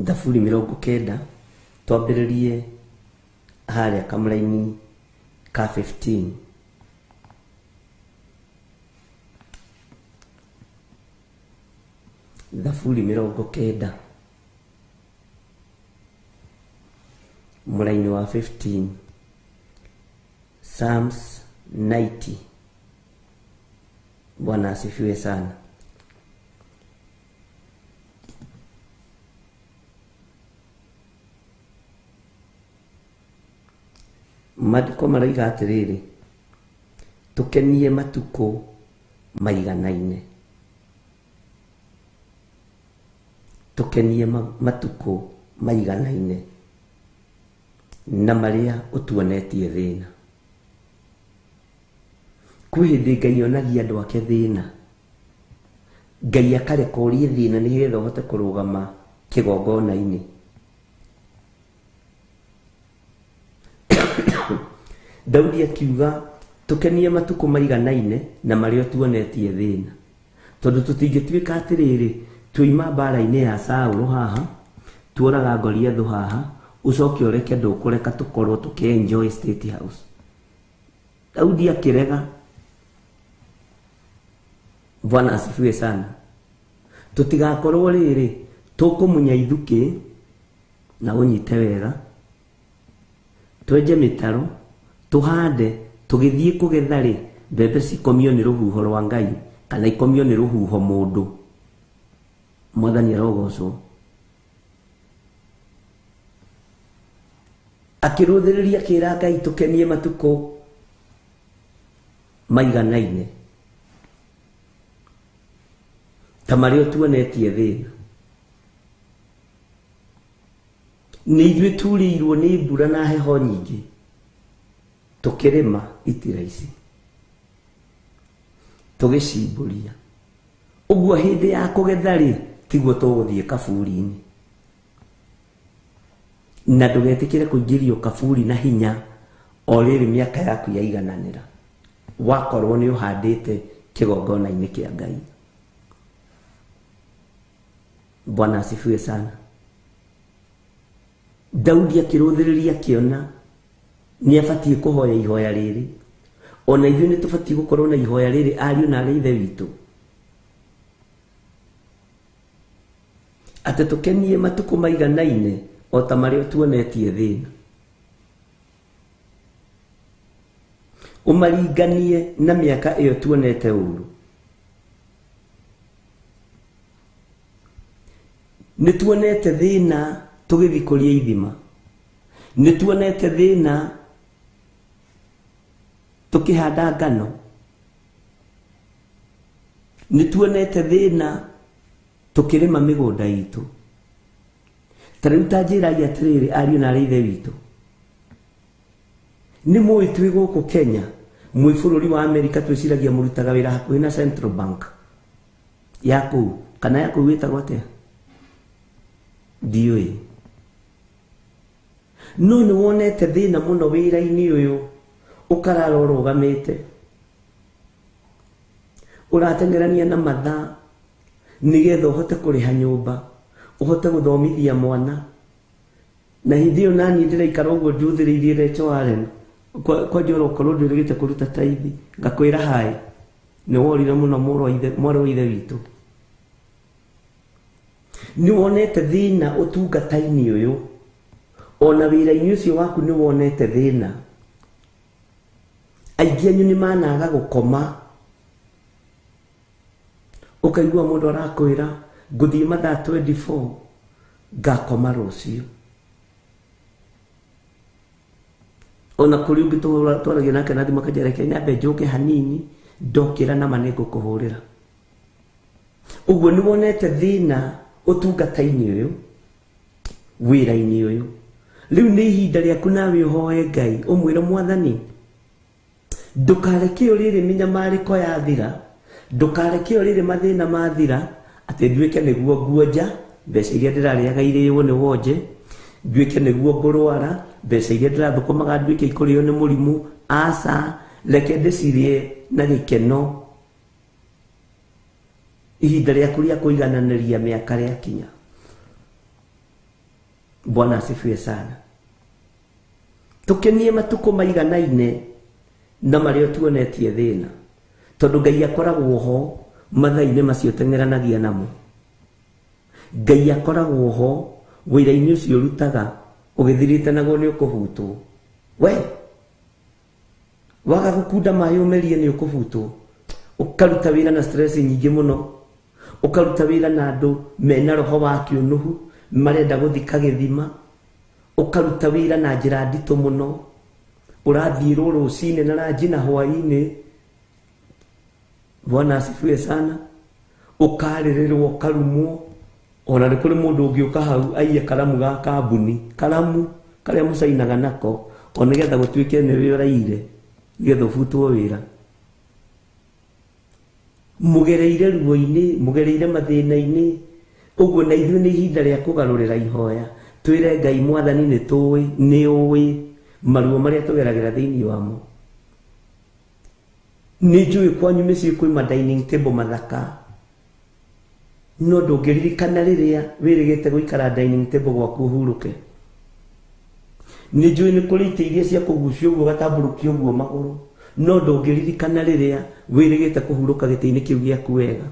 Thaburi 90 twambĩrĩrie harĩa kamũraini ka 15. Thaburi 90 mũraini wa 15, Psalms 90. Bwana asifiwe sana. Maandĩko maroiga atĩrĩrĩ, tũkenie matukũ maiganaine. Tũkenie matukũ maiganaine na marĩa ũtuonetie thĩna. Kwĩ hĩndĩ Ngai onagia andũ ake thĩna. Ngai akareka ũrie thĩna nĩgetha ũhote kũrũgama kĩgongona-inĩ. Daudi akiuga tũkenie matukũ maiganaine na marĩa tuonetie thĩna, tondũ tũtingĩtuĩka atĩrĩrĩ tuima mbara-inĩ ya Saũlũ haha, tuoraga Goliathũ haha, ũcoke ũreke ndũkũreka tũkorwo tũkĩ-enjoy State House. Daudi akĩrega. Bwana asifiwe sana. Tũtigakorwo rĩrĩ tũkũmunya ithukĩ na ũnyite wega, twenje mĩtaro, tũhande, tũgĩthiĩ kũgetha rĩ, mbembe cikomio nĩ rũhuho rwa Ngai kana ikomio nĩ rũhuho mũndũ. Mwathani arogocwo. Akĩrũthĩrĩria akĩra Ngai tũkenie matukũ maiganaine ta marĩa tuonetie thĩna. Nĩ ithuĩ turĩirwo nĩ mbura na heho nyingĩ, tũkĩrĩma itira ici, tũgĩcimbũria. Ũguo hĩndĩ ya kũgetha rĩ, tiguo tũgũthiĩ kaburi-inĩ. Na ndũgetĩkĩre kũingĩrio kaburi na hinya o rĩrĩ mĩaka yaku yaigananĩra, wakorwo nĩ ũhandĩte kĩgongona-inĩ kĩa Ngai. Bwana asifiwe sana. Daudi akĩrũthĩrĩria akĩona nĩ abatiĩ kũhoya ihoya rĩrĩ. Ona ithuĩ nĩ tũbatiĩ gũkorwo na ihoya rĩrĩ, ariũ na arĩ ithe witũ, atĩ tũkenie matukũ maiganaine o ta marĩa tuonetie thĩna, ũmaringanie na mĩaka ĩyo tuonete ũru. Nĩ tuonete thĩna tũgĩthiĩ kũria ithima, nĩ tuonete thĩna tũkĩhanda ngano, nĩ tuonete thĩna tũkĩrĩma mĩgũnda itũ. Ta rĩu ta njĩrai atĩrĩrĩ, ariũ na arĩ ithe witũ, nĩ mũĩ twĩ gũkũ Kenya, mwĩ bũrũri wa Amerika, twĩciragia mũrutaga wĩra hakuhĩ na Central Bank ya kũu, kana ya kũu ĩtagwo atĩa, ndiũĩ. No nĩ wonete thĩna mũno wĩra-inĩ ũyũ, ũkarara ũrũgamĩte, ũrateng'erania na mathaa nĩgetha ũhote kũrĩha nyũmba, ũhote gũthomithia mwana. Na hĩndĩ ĩyo naniĩ ndĩraikara ũguo njuthĩrĩirie Rachel Allen, kwanja ũrokorwo ndwĩrĩgĩte kũruta taithi, ngakwĩra haĩ, nĩ worire mũno mwarĩ wa ithe witũ. Nĩ wonete thĩna ũtungata-inĩ ũyũ, ona wĩra-inĩ ũcio waku nĩ wonete thĩna. Aingĩ anyu nĩ managa gũkoma, ũkaigua mũndũ arakwĩra ngũthiĩ mathaa 24 ngakoma rũciũ. Ona kũrĩ ũngĩ twaragia nake na thimũ akanjĩra reke nyambe njũke hanini, ndokĩra nama nĩ ngũkũhũrĩra. Ũguo nĩ wonete thĩna ũtungata-inĩ ũyũ, wĩra-inĩ ũyũ. Rĩu nĩ ihinda rĩaku nawe ũhoe Ngai, ũmwĩre Mwathani, ndũkareke o rĩrĩ mĩnyamarĩko yathira, ndũkareke o rĩrĩ mathĩna mathira, atĩ nduĩke nĩguo nguonja mbeca iria ndĩrarĩaga irĩo nĩ wonje, nduĩke nĩguo ngũrwara mbeca iria ndĩrathũkũmaga nduĩke ikũrĩo nĩ mũrimũ. Aca, reke ndĩcirĩe na gĩkeno. Ihinda rĩaku rĩa kũigananĩria mĩaka rĩakinya. Bwana asifiwe sana. Tũkenie matukũ maiganaine na marĩa tuonetie thĩna, tondũ Ngai akoragwo ho mathaa-inĩ macio teng'eranagia namo. Ngai akoragwo ho wĩra-inĩ ũcio ũrutaga, ũgĩthirĩte naguo nĩ ũkũhutwo. We waga gũkunda maĩ ũmerie nĩ ũkũhutwo. Ũkaruta wĩra na stress nyingĩ mũno, ũkaruta wĩra na andũ mena roho wa kĩũnũhu marenda gũthika gĩthima, ũkaruta wĩra na njĩra nditũ mũno, ũrathiĩrwo rũcinĩ na ranji na hwaĩ-inĩ. Bwana asifiwe sana. Ũkarĩrĩrwo, ũkarumwo. Ona nĩ kũrĩ mũndũ ũngĩũka hau aiye karamu ga kambuni, karamu karĩa mũcainaga nako, o nĩgetha gũtuĩke nĩwe ũraire, nĩgetha ũbutwo wĩra. Mũgereire ruo-inĩ, mũgereire mathĩna-inĩ. Ũguo na ithuĩ nĩ ihinda rĩa kũgarũrĩra ihoya. Twĩre Ngai Mwathani nĩ tũĩ, nĩ ũĩ maruo marĩa tũgeragĩra thĩinĩ wamo. Nĩ njũĩ kwanyu mĩciĩ kwĩ ma dining table mathaka. No ndũngĩririkana rĩrĩa wĩrĩgĩte gũikara dining table gwaku ũhurũke. Nĩ njũĩ nĩ kũrĩ itĩ iria cia kũgucio ũguo ũgatambũrũkia ũguo magũrũ. No ndũngĩririkana rĩrĩa wĩrĩgĩte kũhurũka gĩtĩ-inĩ kĩu gĩaku wega.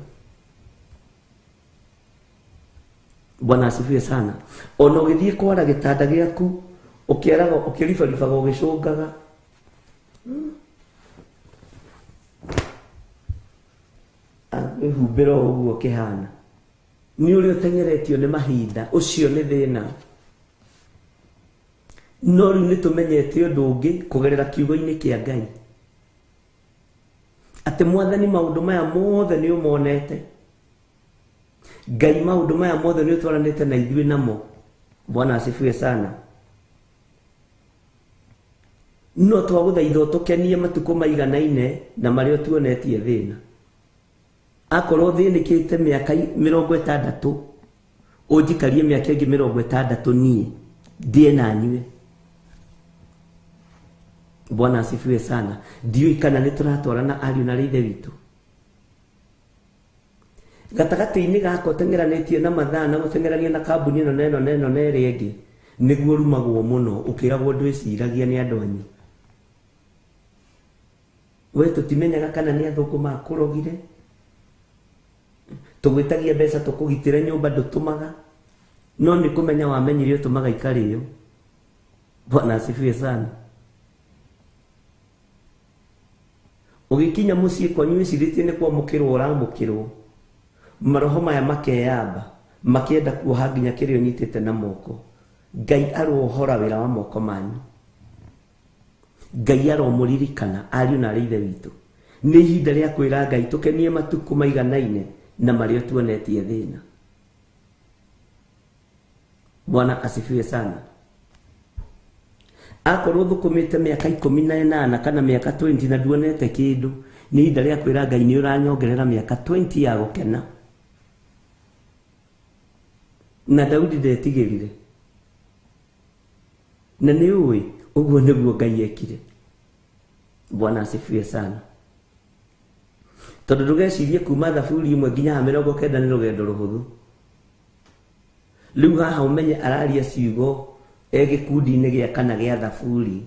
Bwana asifiwe sana. Ona ũgĩthiĩ kwara gĩtanda gĩaku ũkĩaraga ũkĩribaribaga ũgĩcũngaga. Wĩhumbĩra o ũguo kĩhana. Nĩ ũrĩa ũteng'eretio nĩ mahinda, ũcio nĩ thĩna. No rĩu nĩ tũmenyete ũndũ ũngĩ kũgerera kiugo-inĩ kĩa Ngai. Atĩ Mwathani maũndũ maya mothe nĩ ũmonete. Ngai maũndũ maya mothe nĩ ũtwaranĩte na ithuĩ namo. Bwana asifiwe sana. No twagũthaitha ũtũkenie matukũ maiganaine na marĩa ũtuonetie thĩna. Akorwo thĩnĩkĩte mĩaka 60, ũnjikarie mĩaka ĩngĩ 60 niĩ ndĩe na nyue. Bwana asifiwe sana. Ndiũĩ kana nĩ tũratwarana ariũ na ithe witũ. Gatagatĩ-inĩ gaka ũteng'eranĩtie na mathaa na gũteng'erania na kambuni ĩno na ĩno na ĩno na ĩrĩa ĩngĩ, nĩguo ũrumagwo mũno ũkĩragwo ndwĩciragia nĩ andũ anyu. We tũtimenyaga kana nĩ athũngũ makũrogire. Tũgwĩtagia mbeca tũkũgitĩre nyũmba ndũtũmaga. No nĩ kũmenya wamenyire ũtũmaga ikarĩo. Bwana asifiwe sana. Ũgĩkinya mũciĩ kwanyu wĩcirĩtie nĩ kwamũkĩrwo ũramũkĩrwo. Maroho maya makeyamba, makĩenda kuoha nginya kĩrĩa ũnyitĩte na moko. Ngai arohora wĩra wa moko manyu. Ngai aromũririkana ariũ na arĩ ithe witũ. Nĩ ihinda rĩa kwĩra Ngai tũkenie matukũ maiganaine na marĩa tuonetie thĩna. Bwana asifiwe sana. Akorwo thũkũmĩte mĩaka 18 kana mĩaka 20 na nduonete kĩndũ, nĩ ihinda rĩa kwĩra Ngai nĩ ũranyongerera mĩaka 20 ya gũkena. Na Daudi ndetigĩrire. Na nĩ ũĩ ũguo nĩguo Ngai ekire. Bwana asifiwe sana. Tondũ ndũgecirie kuma thaburi 1 nginya 90 nĩ rũgendo rũhũthũ. Rĩu haha ũmenye araria ciugo e gĩkundi-inĩ gĩa kana gĩa thaburi,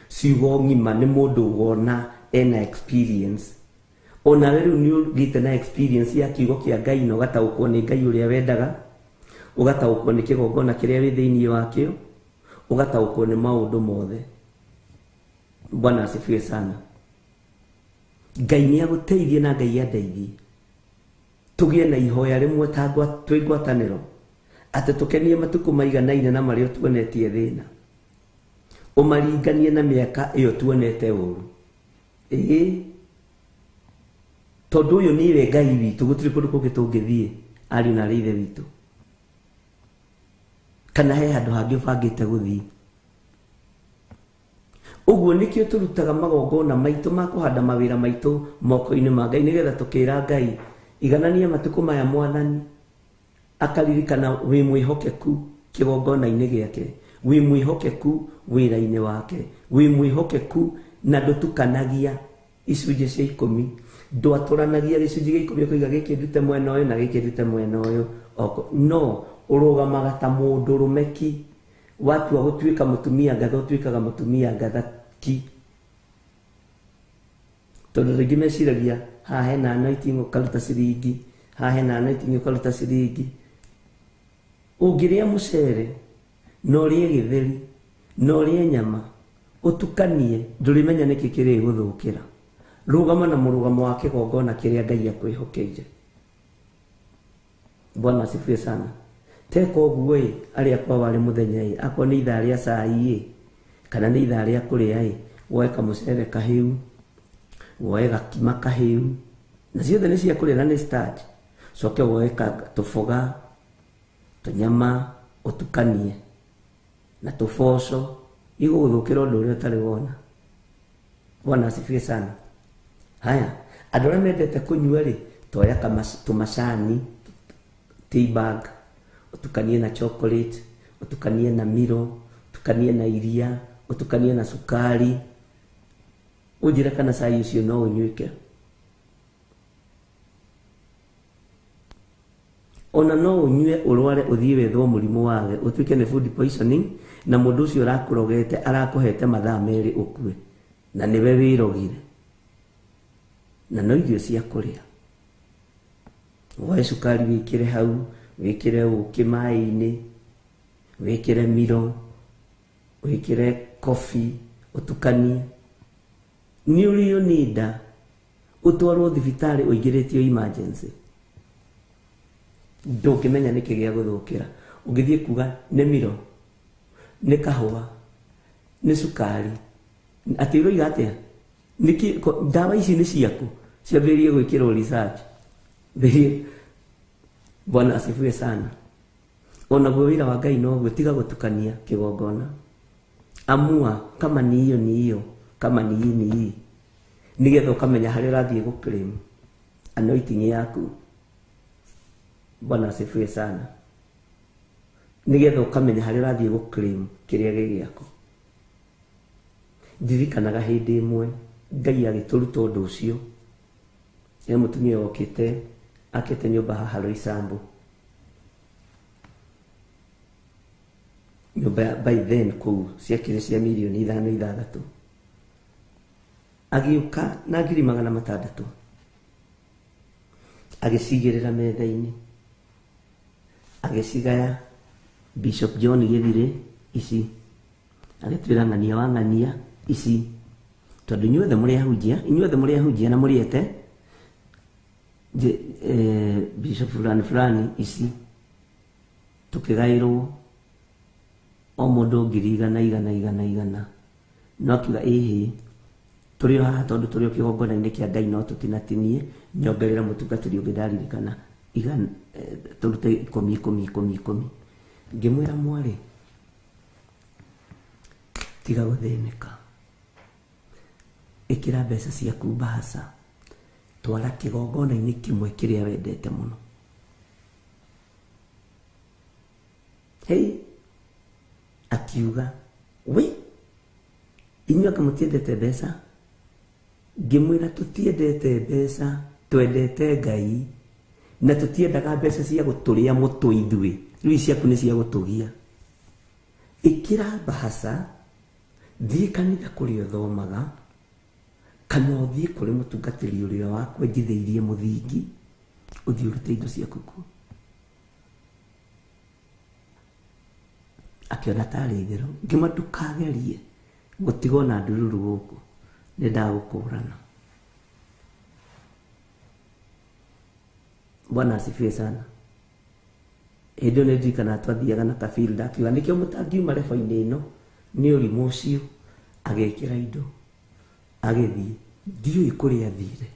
ciugo ng'ima nĩ mũndũ wona ena experience. Onawe rĩu nĩ ũgĩte na experience ya kiugo kĩa Ngai na ũgataũkwo nĩ Ngai ũrĩa wendaga, ũgataũkwo nĩ kĩgongona kĩrĩa wĩ thĩinĩ wakĩo, ũgataũkwo nĩ maũndũ mothe. Bwana asifiwe sana. Ngai nĩ agũteithie na Ngai andeithie. Tũgĩe na ihoya rĩmwe ta twĩ ngwatanĩro atĩ tũkenie matukũ maiganaine na marĩa tuonetie thĩna. Ũmaringanie na mĩaka ĩyo tuonete ũru. Ĩĩ, tondũ ũyũ nĩwe Ngai witũ, gũtirĩ kũndũ kũngĩ tũngĩthiĩ ariũ na arĩ ithe witũ. Kana he handũ hangĩ ũbangĩte gũthiĩ. Ũguo nĩkĩo tũrutaga magongona maitũ ma kũhanda mawĩra maitũ moko-inĩ ma Ngai nĩgetha tũkĩra Ngai iganania matukũ maya Mwathani akaririkana wĩ mwĩhokeku kĩgongona-inĩ gĩake, wĩ mwĩhokeku wĩra-inĩ wake, wĩ mwĩhokeku na ndũtukanagia icunjĩ cia 10, ndwatũranagia gĩcunjĩ gĩa 10 ũkoiga gĩkĩ ndute mwena ũyũ na gĩkĩ ndute mwena ũyũ. No ũrũgamaga ta mũndũrũme ki. Watua gũtuĩka mũtumia ngatha ũtuĩkaga mũtumia ngatha ki. Tondũ rĩngĩ meciragia haha hena anointing ũkaruta ciringi, haha hena anointing ũkaruta ciringi. Ũngĩrĩa mũcere na ũrĩe gĩtheri na ũrĩe nyama ũtukanie, ndũrĩmenya nĩkĩ kĩrĩgũthũkĩra. Rũgama na mũrũgamo wa kĩgongona kĩrĩa Ngai akwĩhokeire. Bwana asifiwe sana. Teka ũguo ĩ, arĩa kwa warĩ mũthenya ĩ, akorwo nĩ ithaa rĩa cai ĩ, kana nĩ ithaa rĩa kũrĩa ĩ, woe kamũcere kahĩu, woe gakima kahĩu, na ciothe nĩ cia kũrĩa na nĩ starch. Coke woe tũboga, tũnyama, ũtukanie na tũboco, igũgũthũkĩra ũndũ ũrĩa ũtarĩ wona. Bwana asifiwe sana. Haya, andũ arĩa mendete kũnyua rĩ, Toya tumacani tea bag, utukanie na chocolate, utukanie na miro, utukanie na iria, utukanie na sukari, unjire kana cai ucio no unyuike. Ona no unyue urware uthie wethwo murimu wage utuike ni food poisoning, na mundu ucio urakurogete arakuhete mathaa meri ukue, na niwe wirogire na no irio cia kuria. Woe cukari wikire hau, wikire uki mai-ini, wikire miro, wikire coffee, utukanie. Ni urio ni nda utwarwo thibitari uingiritio emergency, ndungimenya niki gia guthukira. Ungithie kuga ni miro, ni kahua, ni cukari, ati uroiga atia? Niki ndawa ici ni ciaku ciambiririe gwikirwo research. Bwana asifiwe sana. Onaguo wira wa Ngai noguo, tiga gutukania kigongona. Amua kama ni hiyo ni hiyo, kama ni hii ni hii, nigetha ukamenya haria urathie gu claim anointing yaku. Bwana asifiwe sana. Nigetha ukamenya haria urathie gu claim kiria gi giaku. Ndirikanaga hindi imwe Ngai agituruta undu ucio, he mutumia wokite akite nyumba haha Roysambu. Nyumba by then kuu ciakire cia mirioni 5 6. Agiuka na 600,000 agicigirira metha-ini, agicigaya Bishop John Githire ici, agitwira ng'ania wa ng'ania ici, tondu inyuothe muri ahunjia, inyuothe muri ahunjia na muriete Bishop fulani fulani ici, tukigairwo o mundu 100,000 100,000 100,000. No akiuga ihi turi o haha tondu turi o kigongona-inĩ kia Ngai no tutinatinie, nyongerera mutungatĩri ũngĩ ndaririkana turute 10 10 10 10. Ngĩmwĩra mwarĩ, tiga gũthĩnĩka, ĩkĩra mbeca ciaku mbahaca, twara kĩgongona-inĩ kĩmwe kĩrĩa wendete mũno. Hei, akiuga we inyuĩ anga mũtiendete mbeca? Ngĩmwĩra tũtiendete mbeca, twendete Ngai, na tũtiendaga mbeca cia gũtũrĩa mũtwe ithuĩ, rĩu ciaku nĩ cia gũtũgia. Ĩkĩra mbahaca, thiĩ kanitha kũrĩa ũthomaga, kana ũthiĩ kũrĩ mũtungatĩri ũrĩa wakwenjithĩirie mũthingi, ũthiĩ ũrute indo ciaku kuo. Akĩona tarĩ itherũ. Ngĩmwĩra ndũkagerie gũtigwo na ndururu gũkũ, nĩ ndagũkũrana. Bwana asifiwe sana. Hĩndĩ ĩyo nĩ ndirikanaga twathiaga na kabilda, akiuga nĩkĩo mũtangiuma rebo-inĩ ĩno nĩ ũrimũ ũcio. Agĩkĩra indo agĩthiĩ, ndiũĩ kũrĩa athire,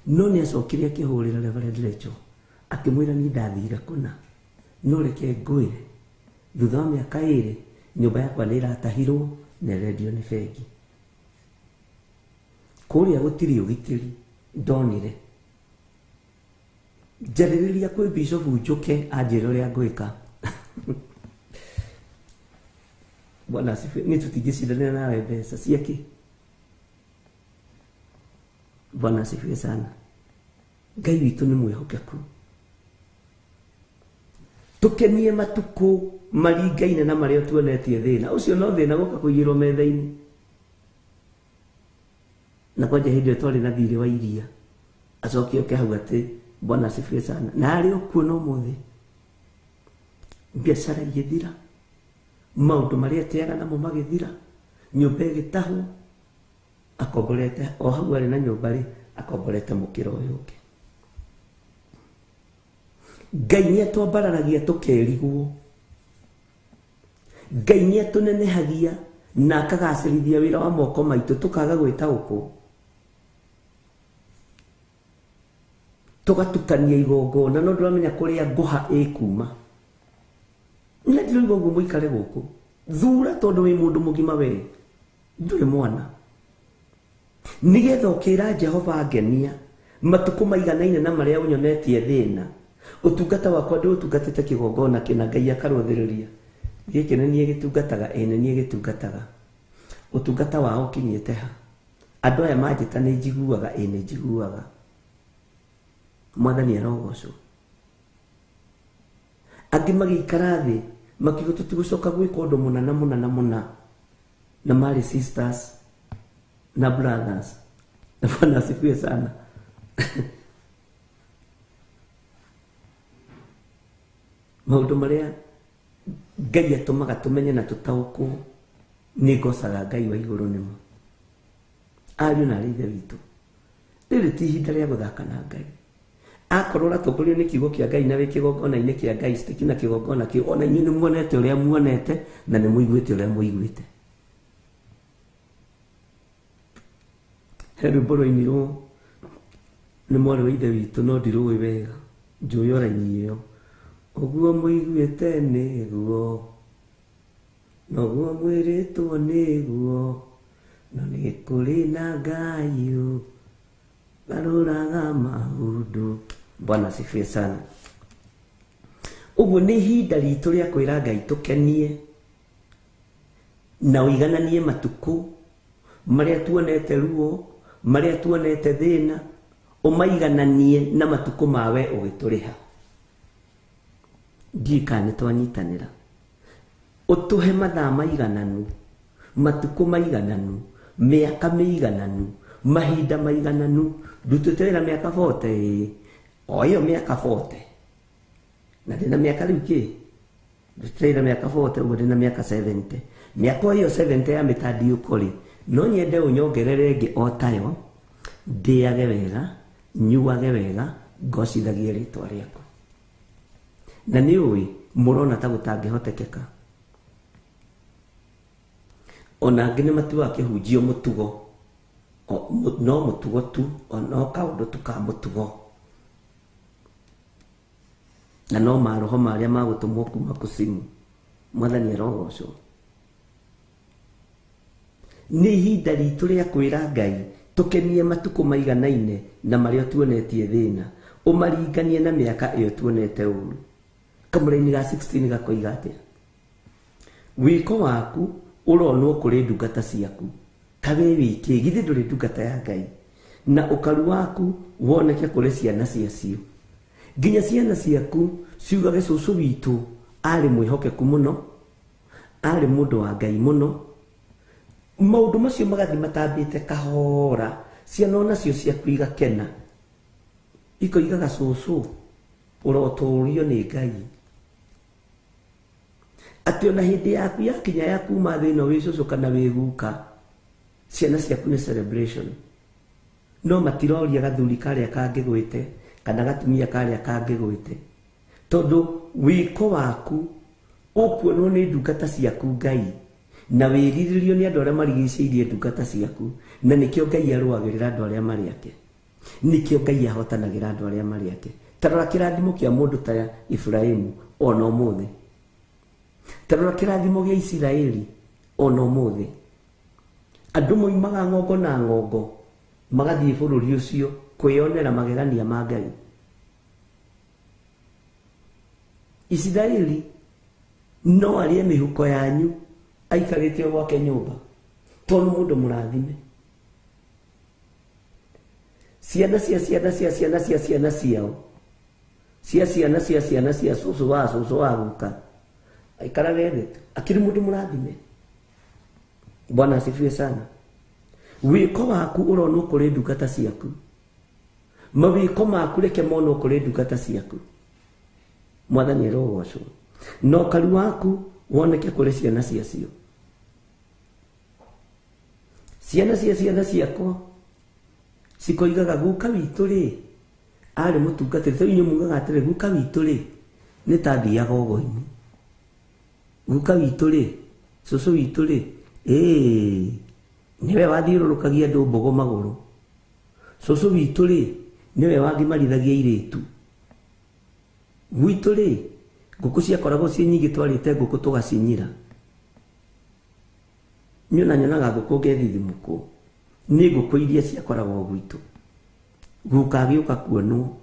no nĩ acokire akĩhũrĩra Reverend Rachel akĩmwĩra niĩ ndathire kũna, no reke ngwĩre thutha wa mĩaka 2 nyũmba yakwa nĩ ĩratahirwo na ĩrendio nĩ bengi. Kũrĩa gũtirĩ ũgitĩri ndonire. Njarĩrĩria kwĩ Bishop Njuke anjĩre ũrĩa ngwĩka. Bwana asifiwe. Niĩ tũtingĩcindanĩra nawe mbeca ciakĩ. Bwana asifiwe sana. Ngai witũ nĩ mwĩhokeku. Tũkenie matukũ maringaine na marĩa tuonetie thĩna ũcio, no thĩna gũka kũigĩrwo metha-inĩ. Na kwanja hĩndĩ ĩyo twarĩ na thirĩ wa iria, acoke oke hau atĩ Bwana asifiwe sana. Na arĩ o kuo no mũthĩ, biacara igĩthira, maũndũ marĩa eteaga namo magĩthira, nyũmba ĩgĩtahwo, akomborete o hau arĩ na nyũmba rĩ, akomborete mũkĩra ũyũ ũngĩ. Ngai nĩ atwambararagia tũkerigwo, Ngai nĩ atũnenehagia na akagacĩrithia wĩra wa moko maitũ tũkaga gwĩtaũkwo, tũgatukania igongona no ndũramenya kũrĩa ngũha ĩkuma. Nĩ ndĩroiga ũguo mũikare gũkũ, thura tondũ wĩ mũndũ mũgima we, ndũrĩ mwana, nĩgetha ũkĩra Jehova ngenia, Matukũ maiganaine na marĩa ũnyonetie thĩna. Ũtungata wakwa ndĩũtungatĩte kĩgongona kĩna Ngai akarũthĩrĩria. Gĩkĩ nĩ niĩ gĩtungataga, ĩĩ nĩ niĩ gĩtungataga. Ũtungata wao ũkinyĩte ha? Andũ aya manjĩta nĩ njiguaga, ĩĩ nĩ njiguaga. Mwathani arogocwo. Angĩ magĩikara thĩ makiuga tũtigũcoka gwĩka ũndũ mũna na mũna na mũna, na marĩ sisters na brothers. Na Bwana asifiwe sana. Maũndũ marĩa Ngai atũmaga tũmenye na tũtaũkwo, nĩ ngocaga Ngai wa igũrũ nĩmo. Ariũ na arĩ ithe witũ, rĩrĩ ti ihinda rĩa gũthaka na Ngai. Akorwo ũratongorio nĩ kiugo kĩa Ngai na wĩ kĩgongona-inĩ kĩa Ngai, stick na kĩgongona kĩu, ona inyuĩ nĩ muonete ũrĩa muonete na nĩ mũiguĩte ũrĩa mũiguĩte. He rwĩmbo rwainirwo nĩ mwarĩ wa ithe witũ, no ndirũĩ wega, njũĩ o raini ĩyo. Ũguo mũiguĩte nĩguo, noguo mwĩrĩtwo nĩguo, no nĩ kũrĩ na Ngai ũgarũraga maũndũ. Bwana asifiwe sana. Ũguo nĩ ihinda ritũ rĩa kwĩra Ngai tũkenie na ũigananie matukũ marĩa tuonete ruo, marĩa tuonete thĩna, ũmaigananie na matukũ mawe ũgĩtũrĩha. Ndiũĩ kana nĩ twanyitanĩra. Ũtũhe mathaa maigananu, matukũ maigananu, mĩaka mĩigananu, mahinda maigananu. Ndutĩte wĩra mĩaka 40, ĩĩ. O ĩyo mĩaka 40. Na ndĩna mĩaka rĩu kĩ? Ndutĩte wĩra mĩaka 40, ũguo ndĩna mĩaka 70. Mĩaka ĩyo 70 ya mĩtandiũko rĩ, no nyende ũnyongerere ĩngĩ o tayo, ndĩage wega, nyuage wega, ngocithagie rĩtwa rĩaku. Na nĩ ũĩ mũrona ta gũtangĩhotekeka. Ona angĩ nĩ matuaga kĩhunjio mũtugo, no mũtugo tu, no kaũndũ tu ka mũtugo. Na no maroho marĩa magũtũmwo kuma kusimu. Mwathani arogocwo. Nĩ ihinda ritũ rĩa kwĩra Ngai tũkenie matukũ maiganaine na marĩa tuonetie thĩna, ũmaringanie na mĩaka ĩyo tuonete ũru. Kamũraini ga 16 gakoiga atĩa? Wĩko waku ũronwo kũrĩ ndungata ciaku, ta we wĩ kĩ, githĩ ndũrĩ ndungata ya Ngai? Na ũkaru waku woneke kũrĩ ciana ciacio. Nginya ciana ciaku ciugage cũcũ witũ arĩ mwĩhokeku mũno, arĩ mũndũ wa Ngai mũno. Maũndũ macio magathiĩ matambĩte kahora, ciana onacio ciaku igakena, ikoigaga cũcũ ũrotũũrio nĩ Ngai. Atĩ ona hĩndĩ yaku yakinya ya kuma thĩ ĩno wĩ cũcũ kana wĩ guka, ciana ciaku nĩ celebration. No matiroria gathuri karĩa kangĩgwĩte kana gatumia karĩa kangĩgwĩte, tondũ wĩko waku ũkuonwo nĩ ndungata ciaku Ngai, na wĩrirĩrio nĩ andũ arĩa marigicĩirie ndungata ciaku, na nĩkĩo Ngai arũagĩrĩra andũ arĩa marĩ ake, nĩkĩo Ngai ahotanagĩra andũ arĩa marĩ ake. Ta rora kĩrathimo kĩa mũndũ ta Ibrahimu ona ũmũthĩ, ta rora kĩrathimo gĩa Isiraeli ona ũmũthĩ. Andũ moimaga ng'ongo na ng'ongo magathiĩ bũrũri ũcio kwĩyonera magegania ma Ngai. Isiraeli no arĩe mĩhuko yanyu aikarĩte o gwake nyũmba, tondũ mũndũ mũrathime. Ciana cia ciana cia ciana cia ciana ciao, cia ciana cia ciana cia cũcũ wa cũcũ wa guka, aikarage thĩ tu, akĩrĩ mũndũ mũrathime. Bwana asifiwe sana. Wĩko waku ũronwo kũrĩ ndungata ciaku, mawĩko maku reke monwo kũrĩ ndungata ciaku. Mwathani arogocwo. Na ũkaru waku woneke kũrĩ ciana ciacio. Ciana cia ciana ciakwa cikoigaga guka witũ rĩ arĩ mũtungatĩri. Rĩu inyuĩ mugaga atĩrĩ, guka witũ rĩ nĩ ta athiaga ũgo-inĩ, guka witũ rĩ, cũcũ witũ rĩ, ĩĩ nĩwe wathiũrũrũkagia andũ mbogo magũrũ, cũcũ witũ rĩ nĩwe wagimarithagia airĩtu, gwitũ rĩ ngũkũ ciakoragwo ciĩ nyingĩ, twarĩte ngũkũ tũgacinyira. Niĩ ona nyonaga ngũkũ ngethithimũkwo nĩ ngũkũ iria ciakoragwo gwitũ. Guka agĩũka kuonwo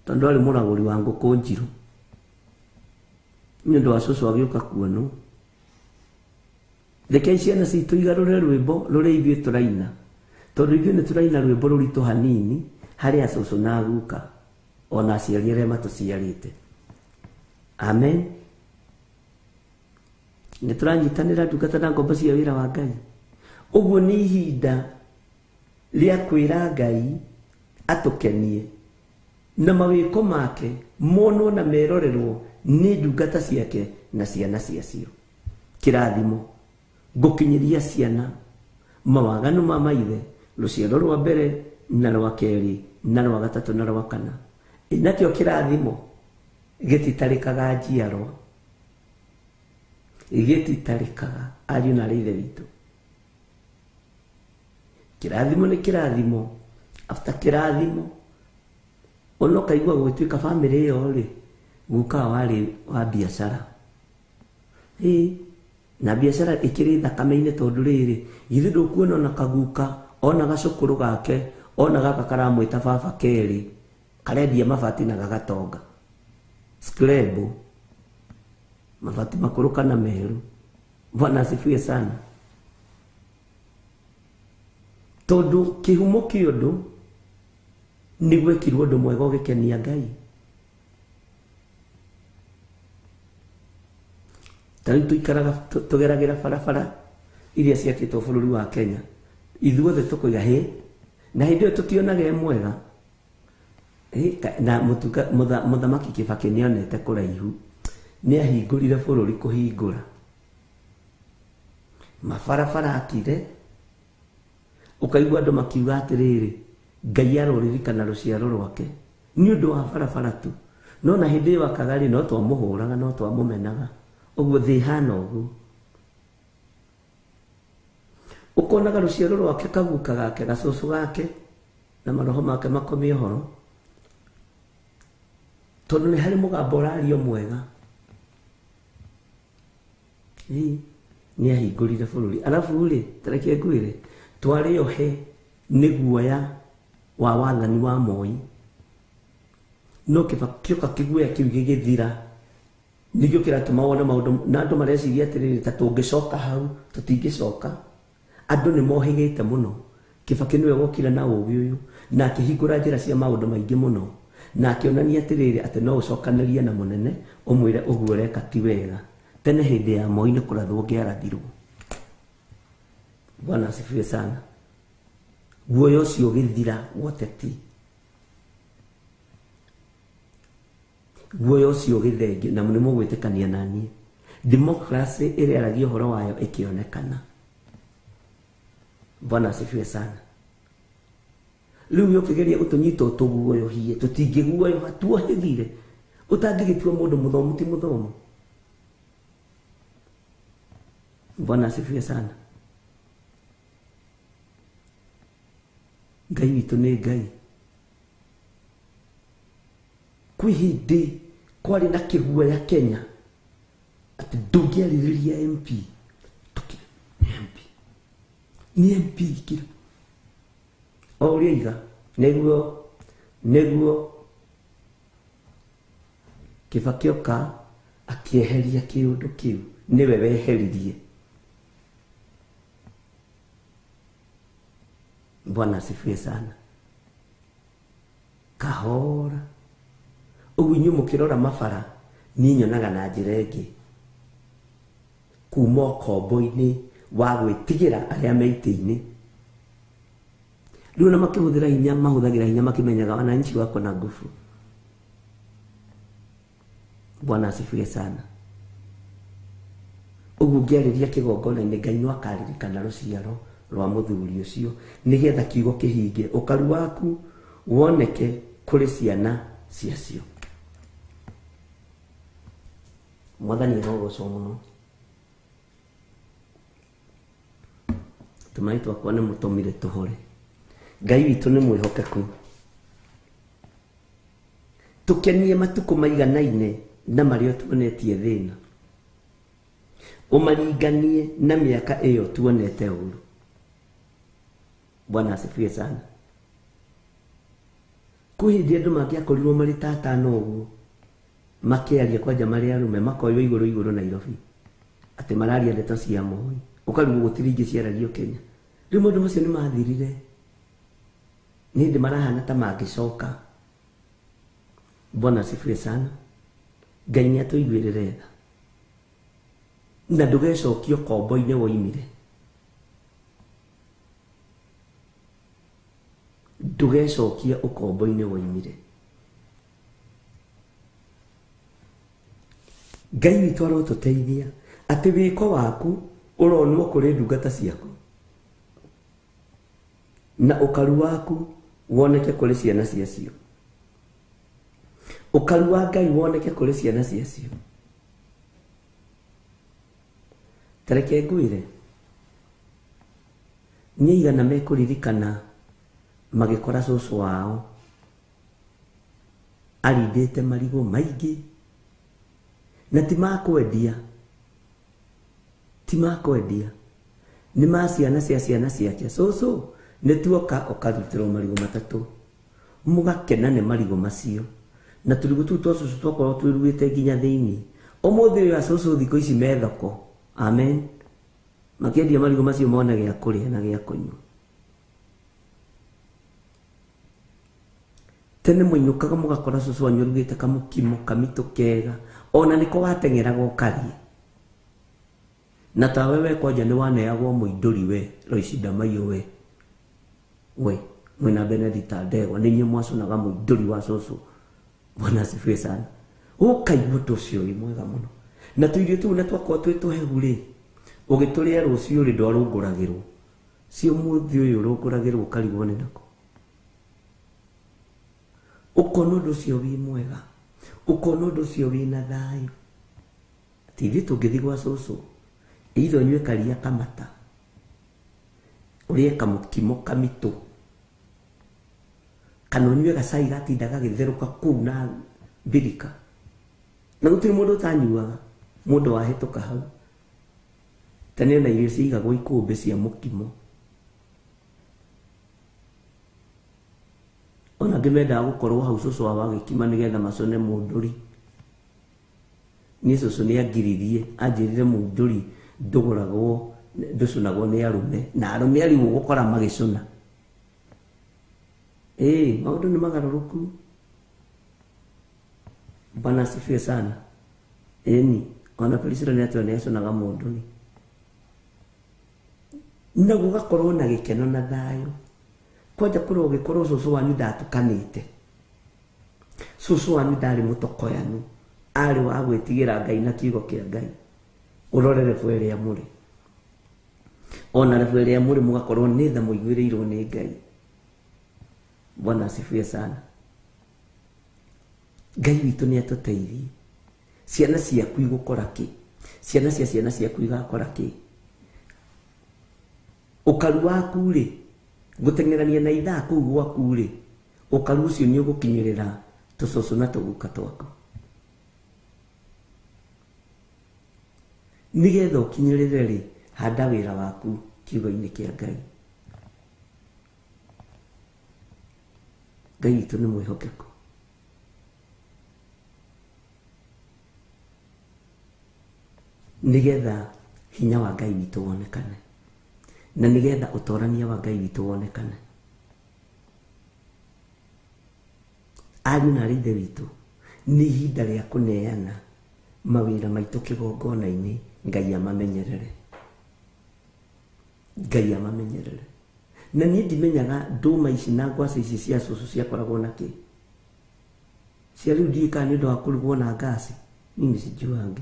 tondũ arĩ mũragũri wa ngũkũ njirũ. Nĩ ũndũ wa cũcũ agĩũka kuonwo. Rekei ciana citũ igarũre rwĩmbo rũrĩa ithuĩ tũraina, tondũ ithuĩ nĩ tũraina rwĩmbo rũritũ hanini harĩ acũcũ na guka ona aciari arĩa matũciarĩte. Amen. Nĩ tũranyitanĩra ndungata na ngombo cia wĩra wa Ngai. Ũguo nĩ ihinda rĩa kwĩra Ngai atũkenie na mawĩko make monwo na merorerwo nĩ ndungata ciake na ciana ciacio. Kĩrathimo ngũkinyĩria ciana mawaganu ma maithe, rũciaro rwa mbere na rwa kerĩ na rwa gatatũ na rwa kana. Nakĩo kĩrathimo gĩtitarĩkaga njiarwa, gĩtitarĩkaga ariũ na arĩ ithe witũ. Kĩrathimo nĩ kĩrathimo, after kĩrathimo ona ũkaigua gũgĩtuĩka bamĩrĩ ĩyo rĩ, guka warĩ wa biacara. Na biacara ĩkĩrĩ thakame-inĩ tondũ rĩrĩ, githĩ ndũkuona ona kaguka ona gacũkũrũ gake ona gaka karamwĩta baba kerĩ karendia mabati na gagatonga skrebo mabati makũrũ kana meru. Bwana asifiwe sana. Tondũ kĩhumo kĩa ũndũ nĩ gwekirwo ũndũ mwega ũgĩkenia Ngai. Ta rĩu tũikaraga tũgeragĩra barabara iria ciakĩtwo bũrũri wa Kenya, ithuothe tũkoiga hĩ, na hĩndĩ ĩyo tũtionaga ĩ mwega. Na mũthamaki Kibaki nĩonete kũraihu, nĩahingũrire bũrũri kũhingũra mabarabara akire, ũkaigua andũ makiuga atĩrĩrĩ, Ngai aroririkana rũciaro rwake nĩ ũndũ wa barabara tu. No na hĩndĩ ĩyo akaga rĩ, no twamũhũraga no twamũmenaga. Ũguo thĩ ĩhana ũguo. Ũkonaga rũciaro rwake kaguka gake gacũcũ gake na maroho make makomie ũhoro, tondũ nĩ harĩ mũgambo ũrario mwega. Nĩ ahingũrire bũrũri. Arabu rĩ, tareke ngwĩre, twarĩ ohe nĩ guoya wa wathani wa Moi. No kĩoka kĩguoya kĩu gĩgĩthira, nĩkĩo kĩratũma wone maũndũ na andũ mareciria atĩrĩrĩ, ta tũngĩcoka hau tũtingĩcoka. Andũ nĩ mohĩgĩte mũno. Kibaki nĩwe wokire na ũũgĩ ũyũ na akĩhingũra njĩra cia maũndũ maingĩ mũno, na akĩonania atĩrĩrĩ atĩ no ũcokanĩrie na mũnene ũmwĩre ũguo ũreka ti wega. Tene hĩndĩ ya Moi nĩ kũrathwo ngĩarathirwo. Bwana asifiwe sana. Guoya ũcio ũgĩthira woteti, guoya ũcio ũgĩthengio, na nĩ mũgwĩtĩkania na niĩ. Democracy ĩrĩa aragia ũhoro wayo ĩkĩonekana. Bwana asifiwe sana. Rĩu ũkĩgeria gũtũnyita ũtũguoyohie, tũtingĩguoyoha, tuohĩgire. Ũtangĩgĩtua mũndũ mũthomu ti mũthomu. Bwana asifiwe sana. Ngai witũ nĩ Ngai. Kwĩ hĩndĩ kwarĩ na kĩguoya Kenya atĩ ndũngĩarĩrĩria MP. MP nĩ MP kira o ũrĩa iga nĩguo Kibaki oka akĩeheria kĩũndũ kĩu, nĩwe weheririe. Bwana asifiwe sana. Kahora ũguo inyuĩ mũkĩrora mabara niĩ nyonaga na njĩra ĩngĩ, kuma ũkombo-inĩ wa gwĩtigĩra arĩa me itĩ-inĩ. Rĩu ona makĩhũthĩra hinya, mahũthagĩra hinya makĩmenyaga wananchi wako na nguvu. Bwana asifiwe sana. Ũguo ũngĩarĩria kĩgongona-inĩ, Ngai no akaririkana rũciaro rwa mũthuri ũcio nĩgetha kiugo kĩhinge, ũkaru waku woneke kũrĩ ciana ciacio. Mwathani arogocwo mũno. Tũmaĩ twakwa nĩ mũtũmire tũhore. Ngai witũ nĩ mwĩhokeku. Tũkenie matukũ maiganaine na marĩa tuonetie thĩna, ũmaringanie na mĩaka ĩyo tuonete ũru. Bwana asifiwe sana. Kwĩ hĩndĩ andũ mangĩakorirwo marĩ ta atano ũguo makĩaria kwanja marĩ arũme makoywo igũrũ igũrũ Nairobi atĩ mararia ndeto cia Moi, ũkarigwo gũtirĩ ingĩ ciaragio Kenya. Rĩu maũndũ macio nĩ mathirire, nĩ hĩndĩ marahana ta mangĩcoka. Bwana asifiwe sana. Ngai nĩ atũiguĩrĩre tha na ndũgecokie ũkombo-inĩ woimire, ndũgecokie ũkombo-inĩ woimire. Ngai witũ arotũteithia atĩ wĩko waku ũronwo kũrĩ ndungata ciaku na ũkaru waku woneke kũrĩ ciana ciacio. Ũkaru wa Ngai woneke kũrĩ ciana ciacio. Tareke ngwĩre, nĩ aigana mekũririkana magĩkora cũcũ wao arindĩte marigũ maingĩ na ti ma kwendia, ti ma kwendia, nĩ ma ciana cia ciana ciake. Cũcũ nĩ tuoka ũkarutĩrwo marigũ matatũ, mũgakena nĩ marigũ macio, na tũrigũ tũu twa cũcũ twakorwo twĩruĩte nginya thĩinĩ. Ũmũthĩ ũyũ acũcũ thikũ ici me thoko, amen, makĩendia marigũ macio mone gĩa kũrĩa na gĩa kũnyua. Tene mũinũkaga mũgakora cũcũ wanyu arugĩte kamũkimo kamitũ kega, ona nĩko wateng'eraga ũkarĩe. Na tawe we kwanja nĩ waneagwo mũindũri we Loici Ndamaiyũ we we mwĩna Benedicta Ndegwa nĩ inyuĩ mwacunaga mũindũri wa cũcũ. Bwana asifiwe sana. Ũkaigua ũndũ ũcio wĩ mwega mũno. Na tũirio tũu na twakorwo twĩ tũhehu rĩ, ũgĩtũrĩa rũciũ rĩ ndwarũngũragĩrwo. Si ũmũthĩ ũyũ ũrũngũragĩrwo ũkarigwo nĩ nako. Ũkona ũndũ ũcio wĩ mwega, ũkona ũndũ ũcio wĩna thayũ. Atĩ ithuĩ tũngĩthiĩ gwa cũcũ, either ũnyue karia kamata, ũrĩe kamũkimo kamitũ, kana ũnyue gacai gatinda gagĩtherũka kũu na mbirika. Na gũtirĩ mũndũ ũtanyuaga, mũndũ wahĩtũka hau. Tene ona irio ciigagwo ikũmbĩ cia mũkimo. Ona angĩ mendaga gũkorwo hau cũcũ wao agĩkima nĩgetha macũne mũndũri. Niĩ cũcũ nĩ angiririe, anjĩrire mũndũri ndũgũragwo, ndũcũnagwo nĩ arũme, na arũme arĩu ũgũkora magĩcũna. Ĩĩ, maũndũ nĩ magarũrũku. Bwana asifiwe sana. Ĩni, ona Priscilla nĩ atwĩra nĩ acũnaga mũndũri. Na gũgakorwo na gĩkeno na thayũ. Kwanja kũrĩ ũgĩkorwo cũcũ wanyu ndatukanĩte, cũcũ wanyu ndarĩ mũtokoyanu, arĩ wa gwĩtigĩra Ngai na kiugo kĩa Ngai. Ũrore rebu ĩrĩa mũrĩ, ona rebu ĩrĩa mũrĩ mũgakorwo nĩ tha mũiguĩrĩirwo nĩ Ngai. Bwana asifiwe sana. Ngai witũ nĩ atũteithie. Ciana ciaku igũkora kĩ? Ciana cia ciana ciaku igakora kĩ? Ũkaru waku rĩ, gũteng'erania na ithaa kũu gwaku rĩ, ũkaru ũcio nĩ ũgũkinyĩrĩra tũcũcũ na tũguka twaku. Nĩgetha ũkinyĩrĩre rĩ, handa wĩra waku kiugo-inĩ kĩa Ngai. Ngai witũ nĩ mwĩhokeku. Nĩgetha hinya wa Ngai witũ wonekane, na nĩgetha ũtorania wa Ngai witũ wonekane. Ariũ na aarĩ a Ithe witũ, nĩ ihinda rĩa kũneana mawĩra maitũ kĩgongona-inĩ, Ngai amamenyerere. Ngai amamenyerere. Na niĩ ndimenyaga ndũma ici na ngwacĩ ici cia cũcũ ciakoragwo na kĩ. Cia rĩu ndiũĩ kana nĩ ũndũ wa kũrugwo na ngasi, mimi sijuangi.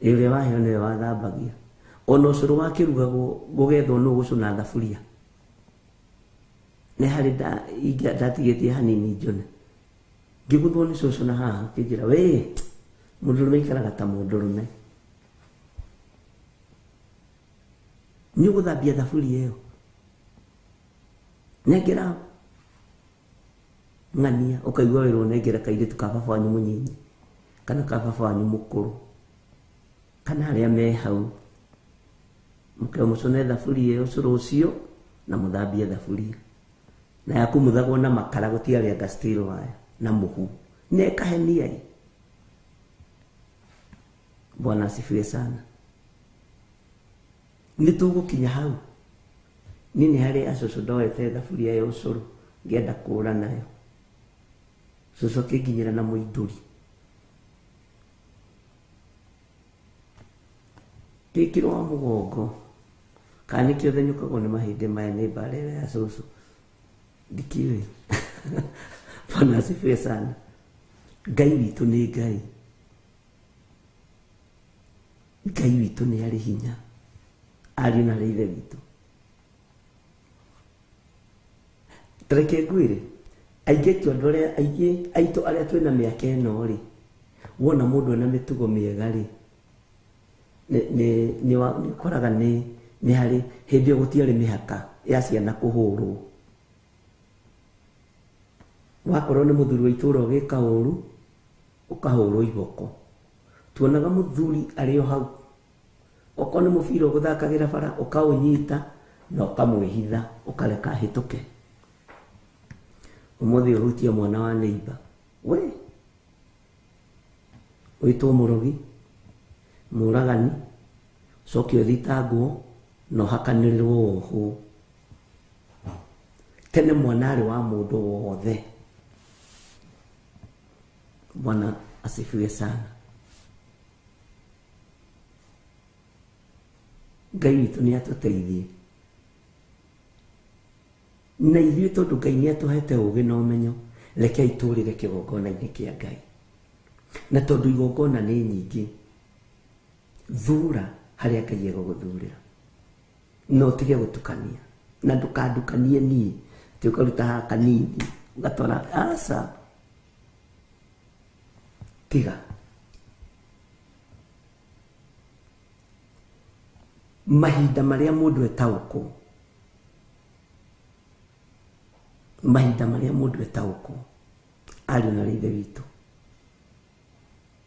Ũrĩa waheo nĩwe wathambagia. Ona ũcũrũ wakĩrugagwo gũgethwo nũ gũcũna thaburia. Nĩ harĩ ndatigĩtie hanini njone. Ngĩgũthwo nĩ cũcũ na haha akĩnjĩra, we mũndũrũme aikaraga ta mũndũrũme. Nĩ ũgũthambia thaburia ĩyo. Nengera ng'ania, ũkaigua wĩrwo nengera kairĩtu ka baba wanyu mũnyinyi kana ka baba wanyu mũkũrũ kana arĩa me hau. Mũke mũcũne thaburia ĩyo ũcũrũ ũcio na mũthambie thaburia. Na yakumuthagwo na makara gũtiarĩ anga steel wire na mũhu. Na ĩkahenia ĩ. Bwana asifiwe sana. Nĩ tũgũkinya hau. Niĩ nĩ harĩ acũcũ ndoete thaburia ya ũcũrũ ngĩenda kũũra nayo. Cũcũ akĩnginyĩra na mũindũri. Ngĩkĩrwo wa mũgongo. Kana nĩkĩo thenyũkagwo nĩ mahĩndĩ maya nĩ mbara ĩyo ya cũcũ. Ndikĩũĩ. Bwana asifiwe sana. Ngai witũ nĩ Ngai. Ngai witũ nĩ arĩ hinya. Ariũ na arĩ ithe witũ. Reke ngwĩre, aingĩ aitũ andũ arĩa aingĩ aitũ arĩa twĩna mĩaka ĩno rĩ, wona mũndũ ena mĩtugo mĩega rĩ, nĩ ũkoraga nĩ harĩ hĩndĩ ĩyo gũtiarĩ mĩhaka ya ciana kũhũrwo. Wakorwo nĩ mũthuri wa itũũra ũgĩka ũru, ũkahũrwo iboko. Tuonaga mũthuri arĩ o hau. Okorwo nĩ mũbira ũgũthakagĩra bara, ũkaũnyita na ũkamwĩhitha, ũkareka ahĩtũke. Ũmũthĩ ũhutie mwana wa neighbor, we wĩtwo mũrogi, mũragani, ũcoke ũthitangwo na ũhakanĩrĩrwo wohwo. Tene mwana arĩ wa mũndũ wothe. Bwana asifiwe sana. Ngai witũ nĩ atũteithie. Na ithuĩ tondũ Ngai nĩ atũhete ũũgĩ na ũmenyo, rekei tũrĩre kĩgongona-inĩ kĩa Ngai. Na tondũ igongona nĩ nyingĩ, thura harĩa Ngai egũgũthurĩra. Na ũtige gũtukania. Na ndũkandukanie niĩ, atĩ ũkaruta haha kanini, ũgatwara aca. Tiga. Mahinda marĩa mũndũ etaũkwo, mahinda marĩa mũndũ etaũkwo, ariũ na ithe witũ,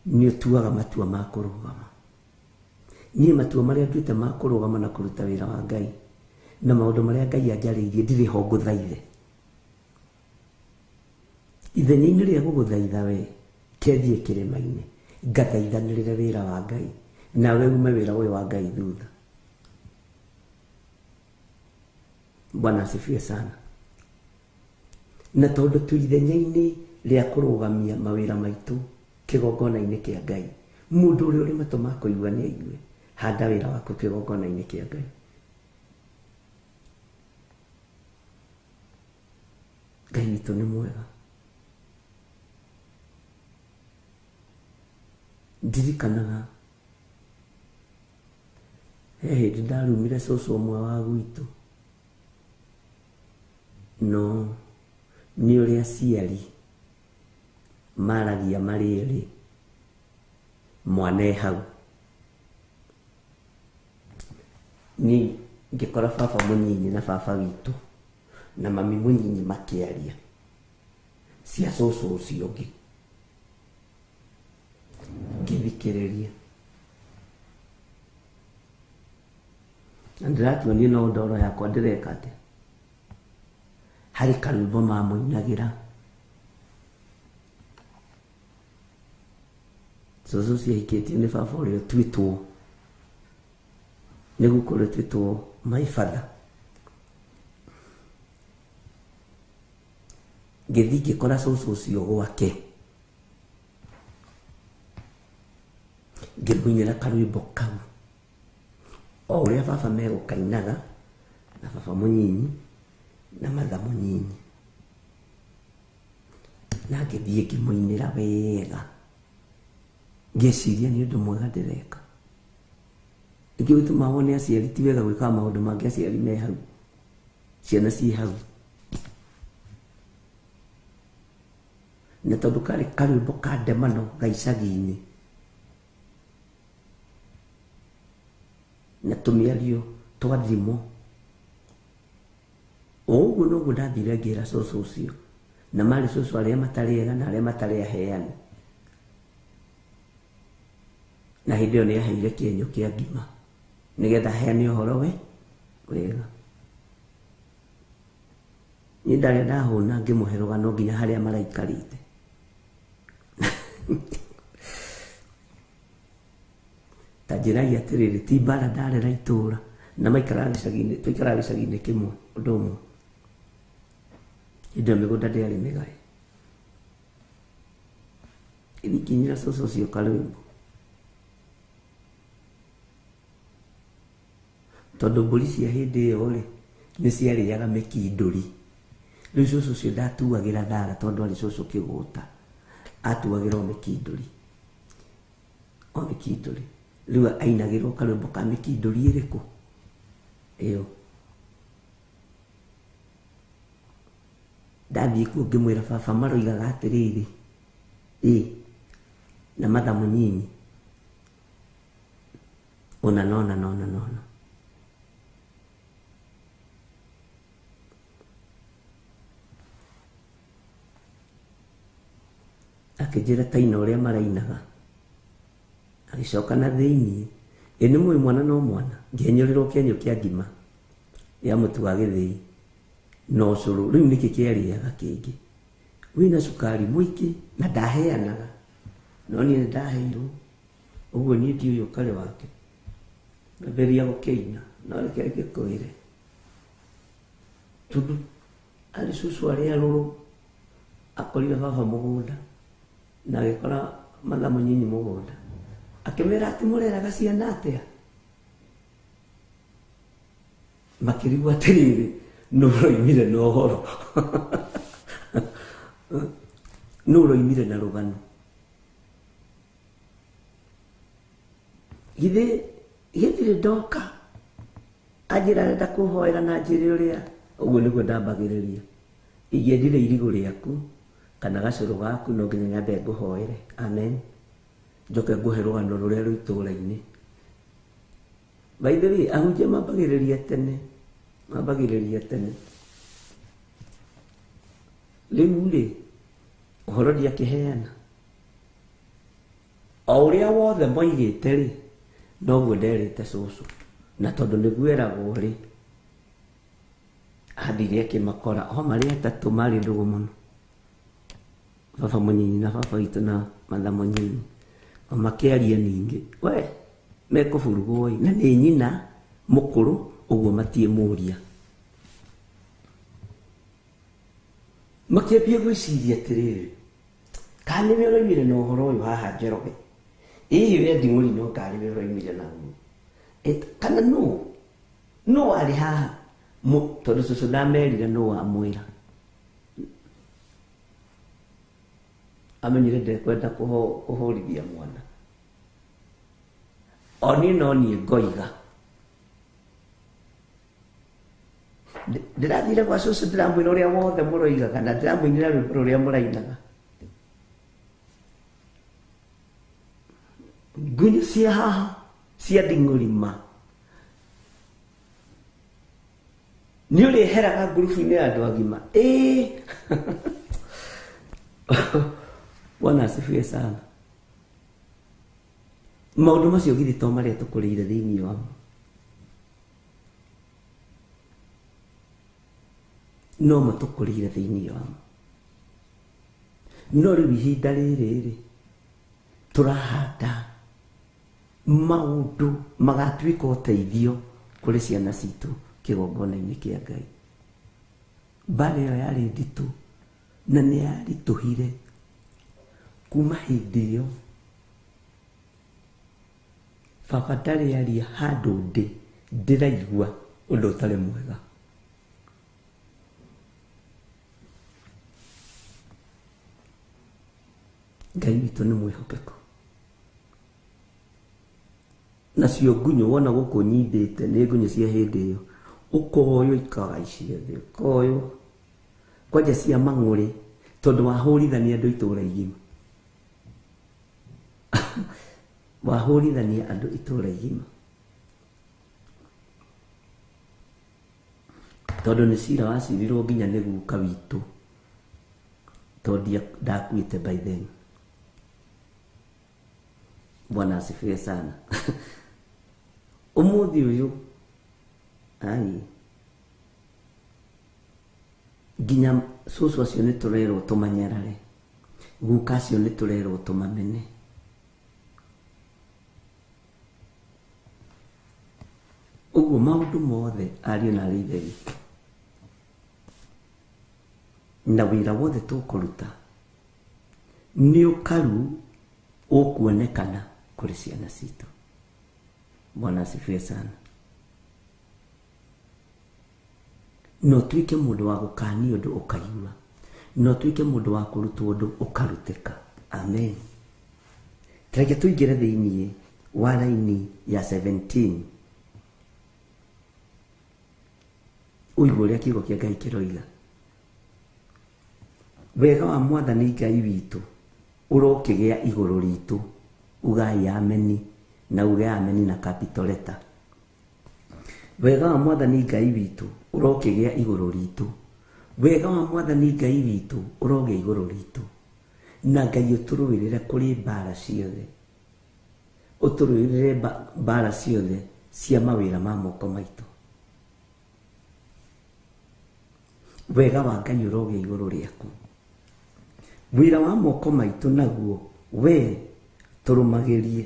nĩ ũtuaga matua ma kũrũgama. Niĩ matua marĩa nduĩte ma kũrũgama na kũruta wĩra wa Ngai, na maũndũ marĩa Ngai anjarĩirie ndirĩ ho ngũthaithe. Ithenya-inĩ rĩa gũgũthaitha we, kethiĩ kĩrĩma-inĩ, ngathaithanĩrĩre wĩra wa Ngai, nawe ume wĩra ũyũ wa Ngai thutha. Bwana asifiwe sana. Na tondũ twĩ ithenya-inĩ rĩa kũrũgamia mawĩra maitũ kĩgongona-inĩ kĩa Ngai, mũndũ ũrĩa ũrĩ matũ ma kũigua nĩ aigue, handa wĩra waku kĩgongona-inĩ kĩa Ngai. Ngai witũ nĩ mwega. Ndirikanaga he hĩndĩ ndarumire cũcũ ũmwe wa gwitũ, no nĩ ũrĩa aciari maragia marĩ erĩ, mwana e hau. Niĩ ngĩkora baba mũnyinyi na baba witũ na mami mũnyinyi makĩaria cia cũcũ ũcio ũngĩ. Ngĩthikĩrĩria. Na ndĩratuonie no ndoro yakwa ndĩreka atĩa. Harĩ karwĩmbo mamũinagĩra. Cũcũ ũcio ahikĩtio nĩ baba ũrĩa ũtuĩtwo, nĩ guka ũrĩa ũtuĩtwo my father. Ngĩthiĩ ngĩkora cũcũ ũcio gwake. Ngĩmũinĩra karwĩmbo kau. O ũrĩa baba megũkainaga, na baba mũnyinyi, na matha mũnyinyi. Na ngĩthiĩ ngĩmũinĩra wega. Ngĩciria nĩ ũndũ mwega ndĩreka. Nĩkĩo gĩtũmaga wone aciari ti wega gwĩkaga maũndũ mangĩ aciari me hau, ciana ciĩ hau. Na tondũ karĩ karwĩmbo ka ndemano ga icagi-inĩ, na tũmĩario twa thimo, o ũguo noguo ndathire ngĩra cũcũ ũcio, na marĩ cũcũ arĩa matarĩ ega na arĩa matarĩ aheani. Na hĩndĩ ĩyo nĩ aheire kĩenyũ kĩa ngima. Nĩgetha heane ũhoro we wega. Niĩ ndarĩa ndahũna ngĩmũhe rũgano nginya harĩa maraikarĩte. Ta njĩrai atĩrĩrĩ, ti mbara ndarera itũra na maikaraga gĩcagi-inĩ, tũikaraga gĩcagi-inĩ kĩmwe ũndũ ũmwe. Hĩndĩ ĩyo mĩgũnda ndĩarĩ mĩgae. Ĩgĩkinyĩra cũcũ ũcio karwĩmbo. Tondũ mbũri cia hĩndĩ ĩyo rĩ, nĩ ciarĩaga mĩkindũri. Rĩu cũcũ ũcio ndatuagĩra thara tondũ arĩ cũcũ kĩgũta. Atuagĩra o mĩkindũri. O mĩkindũri. Rĩu ainagĩrwo karwĩmbo ka mĩkindũri ĩrĩkũ? Ĩyo. Ndathiĩ kuo ngĩmwĩra baba maroigaga atĩrĩrĩ, ĩ na matha mũnyinyi. Ona nona nona nona. Akĩnjĩra taina ũrĩa marainaga. Agĩcoka na thĩiniĩ. Ĩ nĩ mũĩ mwana no mwana. Ngĩenyũrĩrwo kĩenyũ kĩa ngima ya mũtu wa gĩthĩi na ũcũrũ. Rĩu nĩkĩ kĩarĩaga kĩngĩ? Wĩna cukari mũingĩ na ndaheanaga. No niĩ nĩ ndaheirwo. Ũguo niĩ ndiũĩ ũkarĩ wake. Ngambĩrĩria gũkĩina. No reke ngĩkwĩre. Tondũ arĩ cũcũ arĩa rũrũ akorire baba mũgũnda na agĩkora matha mũnyinyi mũgũnda. Akĩmera atĩ mũreraga ciana atĩa? Makĩrigwo atĩrĩrĩ, nũ ũroimire na ũhoro? Nũ ũroimire na rũgano? Githĩ gĩtirĩ ndoka anjĩra arenda kũhoera na njĩre ũrĩa ũguo nĩguo ndambagĩrĩria. Ingĩendire irigũ rĩaku kana gacũrũ gaku no nginya nyambe ngũhoere. Amen. Njoke ngũhe rũgano rũrĩa rwĩ itũũra-inĩ. By the way, ahunjia mambagĩrĩria tene. Mambagĩrĩria tene. Rĩu rĩ, ũhoro ndiakĩheana. O ũrĩa wothe moigĩte rĩ, noguo nderĩte cũcũ. Na tondũ nĩguo eragwo rĩ, athire akĩmakora. O marĩ atatũ marĩ ndũgũ mũno. Baba mũnyinyi na baba witũ na matha mũnyinyi. O makĩaria ningĩ. We, mekũburugwo ĩ. Na nĩ nyina mũkũrũ, ũguo matiĩmũria. Makĩambia gwĩciria atĩrĩrĩ, kana nĩwe ũroimire na ũhoro ũyũ haha Njoroge? Ĩĩ we Nding'ũri no karĩ we ũroimire naguo. Kana nũ? Nũ warĩ haha? Tondũ cũcũ ndamerire nũ wamwĩra. Amenyire ndekwenda kũhũrithia mwana. O niĩ no niĩ ngoiga. Ndĩrathire gwa cũcũ ndĩramwĩra ũrĩa wothe mũroigaga na ndĩramũinĩra rwĩmbo rũrĩa mũrainaga. Ngunyũ cia haha cia Nding'ũrima. Nĩ ũrĩheraga ngurubu-inĩ ya andũ agima. Ĩĩ. Bwana asifiwe sana. Maũndũ macio githĩ to marĩa tũkũrĩire thĩinĩ wamo. No matũkũrĩire thĩinĩ wamo. No rĩu ihinda rĩrĩ rĩ, tũrahanda maũndũ magatuĩka ũteithio kũrĩ ciana citũ kĩgongona-inĩ kĩa Ngai. Mbara ĩyo yarĩ nditũ na nĩ yaritũhire. Kuma hĩndĩ ĩyo baba ndarĩ aria handũ ndĩ ndĩraigua ũndũ ũtarĩ mwega. Ngai witũ nĩ mwĩhokeku. Nacio ngunyũ wona gũkũ nyindĩte nĩ ngunyũ cia hĩndĩ ĩyo. Ũkoywo ikagaicia thĩ, ũkoywo kwanja cia mang'ũrĩ tondũ wahũrithania andũ itũũra igima. Wahũrithania andũ itũũra igima. Tondũ nĩ cira wacirirwo nginya nĩ guka witũ. Tondũ ndakuĩte by then. Bwana asifiwe sana. Ũmũthĩ ũyũ ai nginya cũcũ acio nĩ tũrerwo tũmanyarare, guka acio nĩ tũrerwo tũmamene. Ũguo maũndũ mothe ariũ na arĩ ithe witũ na wĩra wothe tũkũruta nĩ ũkaru ũkuonekana kũrĩ ciana citũ. Bwana asifiwe sana. No tuike mũndũ wa gũkanio ũndũ ũkaigua, no tuike mũndũ wa kũrutwo ũndũ ũkarutĩka. Amen. Reke tũingĩre thĩiniĩ wa raini ya 17 ũigue ũrĩa kiugo kĩa Ngai kĩroiga. Wega wa Mwathani Ngai witũ ũrokĩgĩa igũrũ ritũ. Ugai ameni na uge ameni na capital letter. Wega wa Mwathani Ngai witũ ũrokĩgĩa igũrũ ritũ. Wega wa Mwathani Ngai witũ ũrogĩa igũrũ ritũ. Na Ngai ũtũrũĩrĩre kũrĩ mbara ciothe, ũtũrũĩrĩre mbara ciothe cia mawĩra ma moko maitũ. Wega wa Ngai ũrogĩa igũrũ rĩaku. Wĩra wa moko maitũ naguo we tũrũmagĩrie.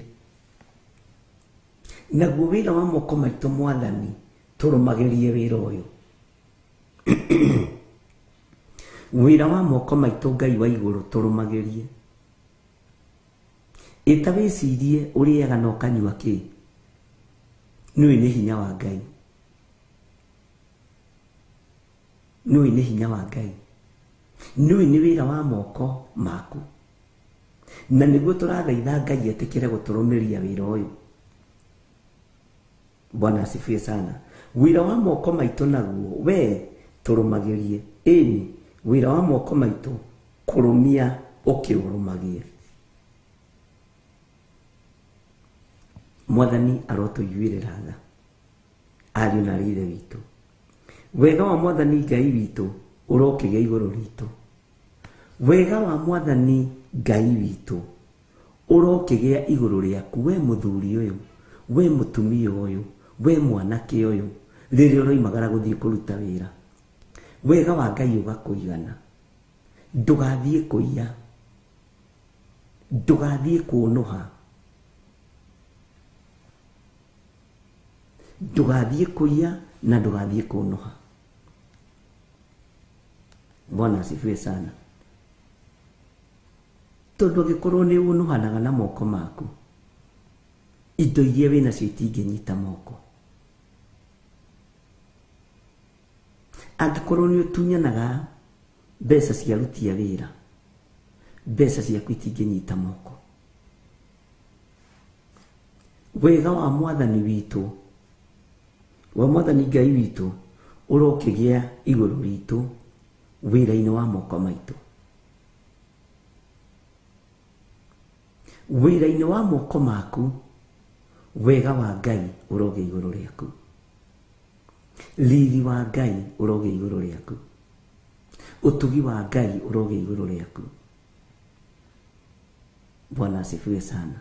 Naguo wĩra wa moko maitũ Mwathani tũrũmagĩrie wĩra ũyũ. Wĩra wa moko maitũ Ngai wa igũrũ tũrũmagĩrie. Ĩta wĩcirie ũrĩaga na ũkanyua kĩ? Nĩũĩ nĩ hinya wa Ngai. Nĩũĩ nĩ hinya wa Ngai. Nĩũĩ nĩ wĩra wa moko maku. Na nĩguo tũrathaitha Ngai etĩkĩre gũtũrũmĩria wĩra ũyũ. Bwana asifiwe sana. Wĩra wa moko maitũ naguo we tũrũmagĩrie. Ĩni wĩra wa moko maitũ kũrũmia ũkĩũrũmagie. Mwathani arotũiguĩrĩra tha ariũ na arĩ ithe witũ. Wega wa Mwathani Ngai witũ ũrokĩgĩa igũrũ ritũ. Wega wa Mwathani Ngai witũ ũrokĩgĩa igũrũ rĩaku we mũthuri ũyũ, we mũtumia ũyũ, we mwanake ũyũ, rĩrĩa ũroimagara gũthiĩ kũruta wĩra. Wega wa Ngai ũgakũigana. Ndũgathiĩ kũiya, ndũgathiĩ kũnũha, ndũgathiĩ kũiya na ndũgathiĩ kũnũha. Bwana asifiwe sana. Tondũ angĩkorwo nĩ ũnũhanaga na moko maku, indo iria wĩnacio itingĩnyita moko. Angĩkorwo nĩ ũtunyanaga mbeca cia aruti a wĩra, mbeca ciaku itingĩnyita moko. Wega wa Mwathani witũ, wa Mwathani Ngai witũ ũrokĩgĩa igũrũ ritũ wĩra-inĩ wa moko maitũ. Wĩra-inĩ wa moko maku wega wa Ngai ũrogĩa igũrũ rĩaku. Riri wa Ngai ũrogĩa igũrũ rĩaku. Ũtugi wa Ngai ũrogĩa igũrũ rĩaku. Bwana asifiwe sana.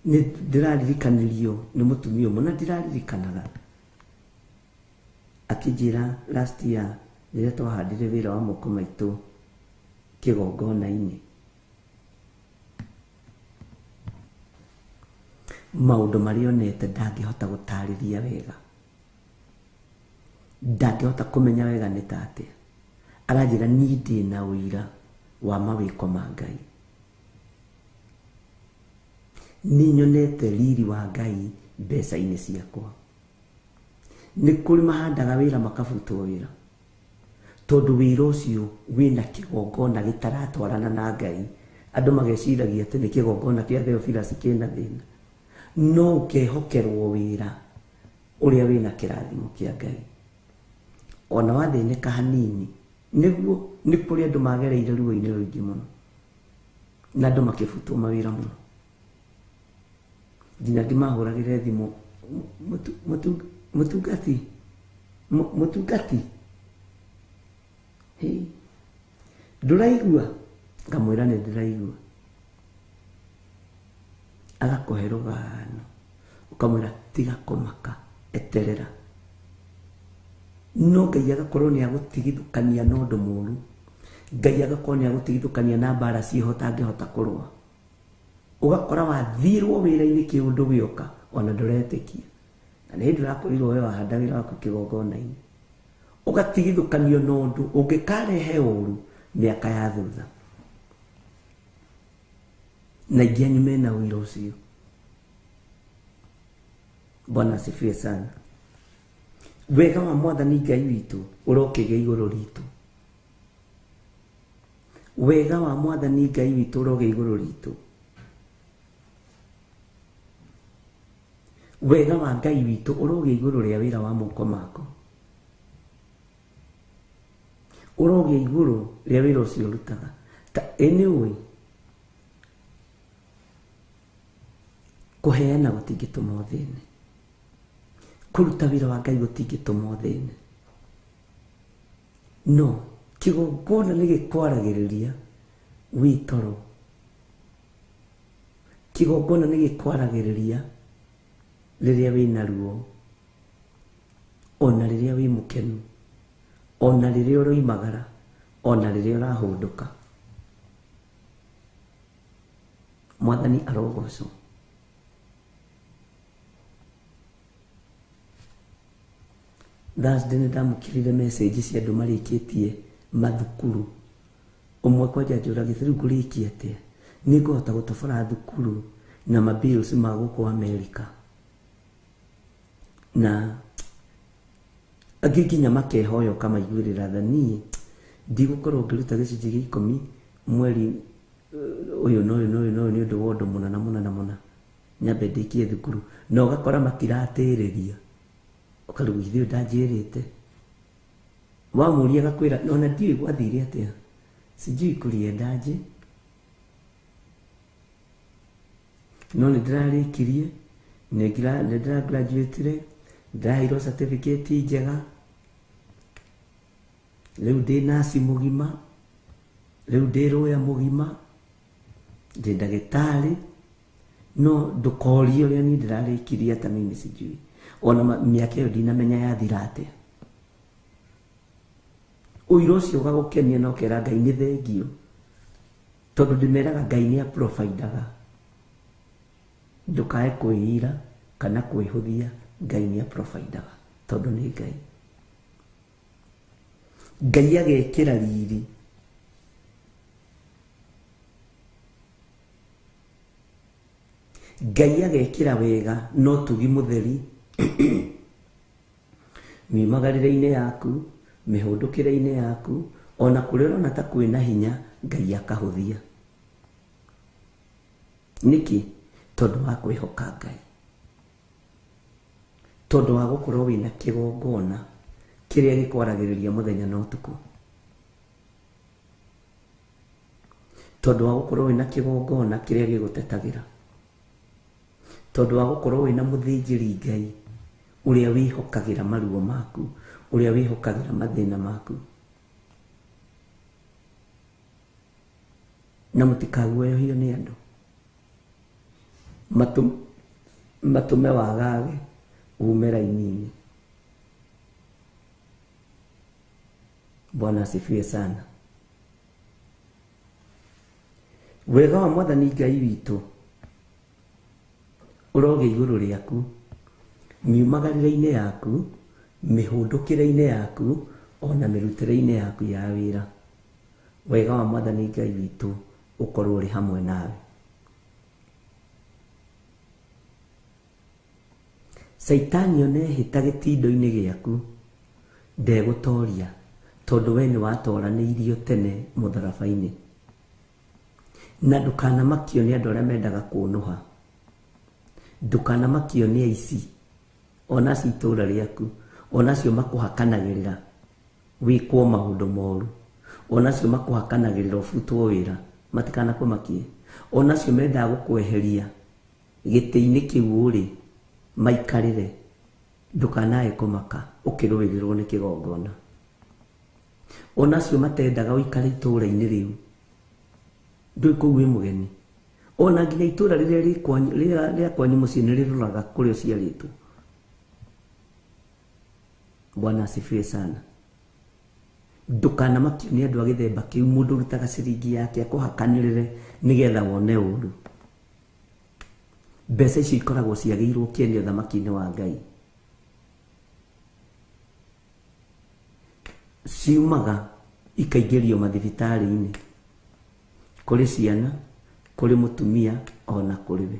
Nĩ ndĩraririkanirio nĩ mũtumia ũmwe na ndĩraririkanaga akĩnjĩra last year rĩrĩa twahandire wĩra wa moko maitũ kĩgongona-inĩ, maũndũ marĩa onete ndangĩhota gũtarĩria wega, ndangĩhota kũmenya wega nĩ ta atĩa. Aranjĩra niĩ ndĩna ũira wa mawĩko ma Ngai, nĩ nyonete riri wa Ngai mbeca-inĩ ciakwa. Nĩ kũrĩ mahandaga wĩra makabutwo wĩra tondũ wĩra ũcio wĩna kĩgongona gĩtaratwarana na Ngai. Andũ mageciragia atĩ nĩ kĩgongona kĩa Theophilus kĩna thĩna, no ũkehokerwo wĩra ũrĩa wĩna kĩrathimo kĩa Ngai. Ona wathĩnĩka hanini, nĩguo nĩ kũrĩ andũ magereire ruo-inĩ rũingĩ mũno na andũ makĩbutwo mawĩra mũno, nginya ngĩmahũragĩre thimũ, mũtungati, mũtungati, ndũraigua? Ngamwĩra nĩ ndĩraigua. Agakũhe rũgano Ũkamwĩra tiga kũmaka, eterera. No Ngai agakorwo nĩ agũtigithũkania na ũndũ mũũru. Ngai agakorwo nĩ agũtigithũkania na mbara ciĩho ũtangĩhota kũrũa. Ũgakora wathirwo wĩra-inĩ kĩũndũ gĩoka ona ndũretĩkia. Na nĩ hĩndĩ ũrakorirwo we wahanda wĩra waku kĩgongona-inĩ. Ũgatigithũkanio na ũndũ ũngĩkarehe ũru mĩaka ya thutha. Na aingĩ anyu mena ũira ũcio. Bwana asifiwe sana. Wega wa Mwathani Ngai witũ ũrokĩgĩa igũrũ ritũ. Wega wa Mwathani Ngai witũ ũrogĩa igũrũ ritũ. Wega wa Ngai witũ ũrogĩa igũrũ rĩa wĩra wa moko maku. Ũrogĩa igũrũ rĩa wĩra ũcio ũrutaga. Ta anyway, kũheana gũtingĩtũma ũthĩne. Kũruta wĩra wa Ngai gũtingĩtũma ũthĩne. No kĩgongona nĩ gĩkwaragĩrĩria wĩ toro. Kĩgongona nĩ gĩkwaragĩrĩria rĩrĩa wĩna ruo, ona rĩrĩa wĩ mũkenu, ona rĩrĩa ũroimagara, ona rĩrĩa ũrahũndũka. Mwathani arogocwo. Thursday nĩ ndamũkĩrire message cia andũ marĩkĩtie mathukuru. Ũmwe kwanja njũragia rĩu ngũrĩkia atĩa? Nĩ ngũhota gũtobora thukuru na ma bills ma gũkũ America. Na angĩ nginya makehoya ũkamaiguĩrĩra tha, niĩ ndigũkorwo ngĩruta gĩcunjĩ gĩa ikũmi mweri ũyũ na ũyũ na ũyũ na ũyũ nĩ ũndũ wa ũndũ mũna na mũna na mũna, nyambe ndĩkie thukuru. Na ũgakora matiratĩrĩria. Ũkarigwo ithuĩ ndanjĩrĩte. Wamũria agakwĩra ona ndiũĩ gwathire atĩa, sijui kuliendaje, no nĩ ndĩrarĩkirie, nĩ ndĩragraduatire, ndĩraheirwo certificate njega, rĩu ndĩ nasi mũgima, rĩu ndĩ lawyer mũgima, ndĩ ndagĩtarĩ. No ndũkorie ũrĩa niĩ ndĩrarĩkirie hata mimi sijui. Ona mĩaka ĩyo ndinamenya yathira atĩa. Ũira ũcio ũgagũkenia na ũkera Ngai nĩ thengio, tondũ ndĩmeraga Ngai nĩ aprovidaga. Ndũkae kwĩira kana kwĩhũthia, Ngai nĩ aprovidaga tondũ nĩ Ngai. Ngai agekĩra riri. Ngai agekĩra wega no tugi mũtheri miumagarĩre-inĩ yaku, mĩhũndũkĩre-inĩ yaku, ona kũrĩa ũrona ta kwĩna hinya, Ngai akahũthia. Nĩkĩ? Tondũ wa kwĩhoka Ngai, tondũ wa gũkorwo wĩna kĩgongona kĩrĩa gĩkwaragĩrĩria mũthenya na ũtukũ, tondũ wa gũkorwo wĩna kĩgongona kĩrĩa gĩgũtetagĩra, tondũ wa gũkorwo wĩna mũthĩnjĩri Ngai ũrĩa wĩhokagĩra maruo maku, ũrĩa wĩhokagĩra mathĩna maku. Na mũtikaguoyohio nĩ andũ matũme wagage ume raini-inĩ. Bwana asifiwe sana. Wega wa Mwathani Ngai witũ ũrogĩa igũrũ rĩaku, miumagarĩre-inĩ yaku, mĩhũndũkĩre-inĩ yaku, ona mĩrutĩre-inĩ yaku ya wĩra. Wega wa Mwathani Ngai witũ ũkorwo ũrĩ hamwe nawe. Caitani ona ehĩta gĩtindo-inĩ gĩaku ndegũtoria, tondũ we nĩ watoranĩirio tene mũtharaba-inĩ. Na ndũkanamakio nĩ andũ arĩa mendaga kũnũha, ndũkanamakio nĩ aici ona acio itũũra rĩaku, ona acio makũhakanagĩrĩra wĩkwo maũndũ moru, ona acio makũhakanagĩrĩra ũbutwo wĩra, matikanakũmakie, ona acio mendaga gũkweheria gĩtĩ-inĩ kĩu ũrĩ maikarĩre, ndũkanae kũmaka ũkĩrũĩrĩrwo nĩ kĩgongona. Ona acio matendaga ũikare itũũra-inĩ rĩu, ndũĩ kũu wĩ mũgeni, Ona nginya itũra rĩrĩa rĩa kwanyu mũciĩ nĩ rĩroraga kũrĩa ũciarĩtwo. Bwana asifiwe sana. Ndũkanamakio nĩ andũ a gĩthemba kĩu, mũndũ ũrutaga ciringi yake akũhakanĩrĩre nĩgetha wone ũru. Mbeca icio ikoragwo ciagĩirwo kĩene ũthamaki-inĩ wa Ngai. Ciumaga ikaingĩrio mathibitarĩ-inĩ, kũrĩ ciana, kũrĩ mũtumia, ona kũrĩ we.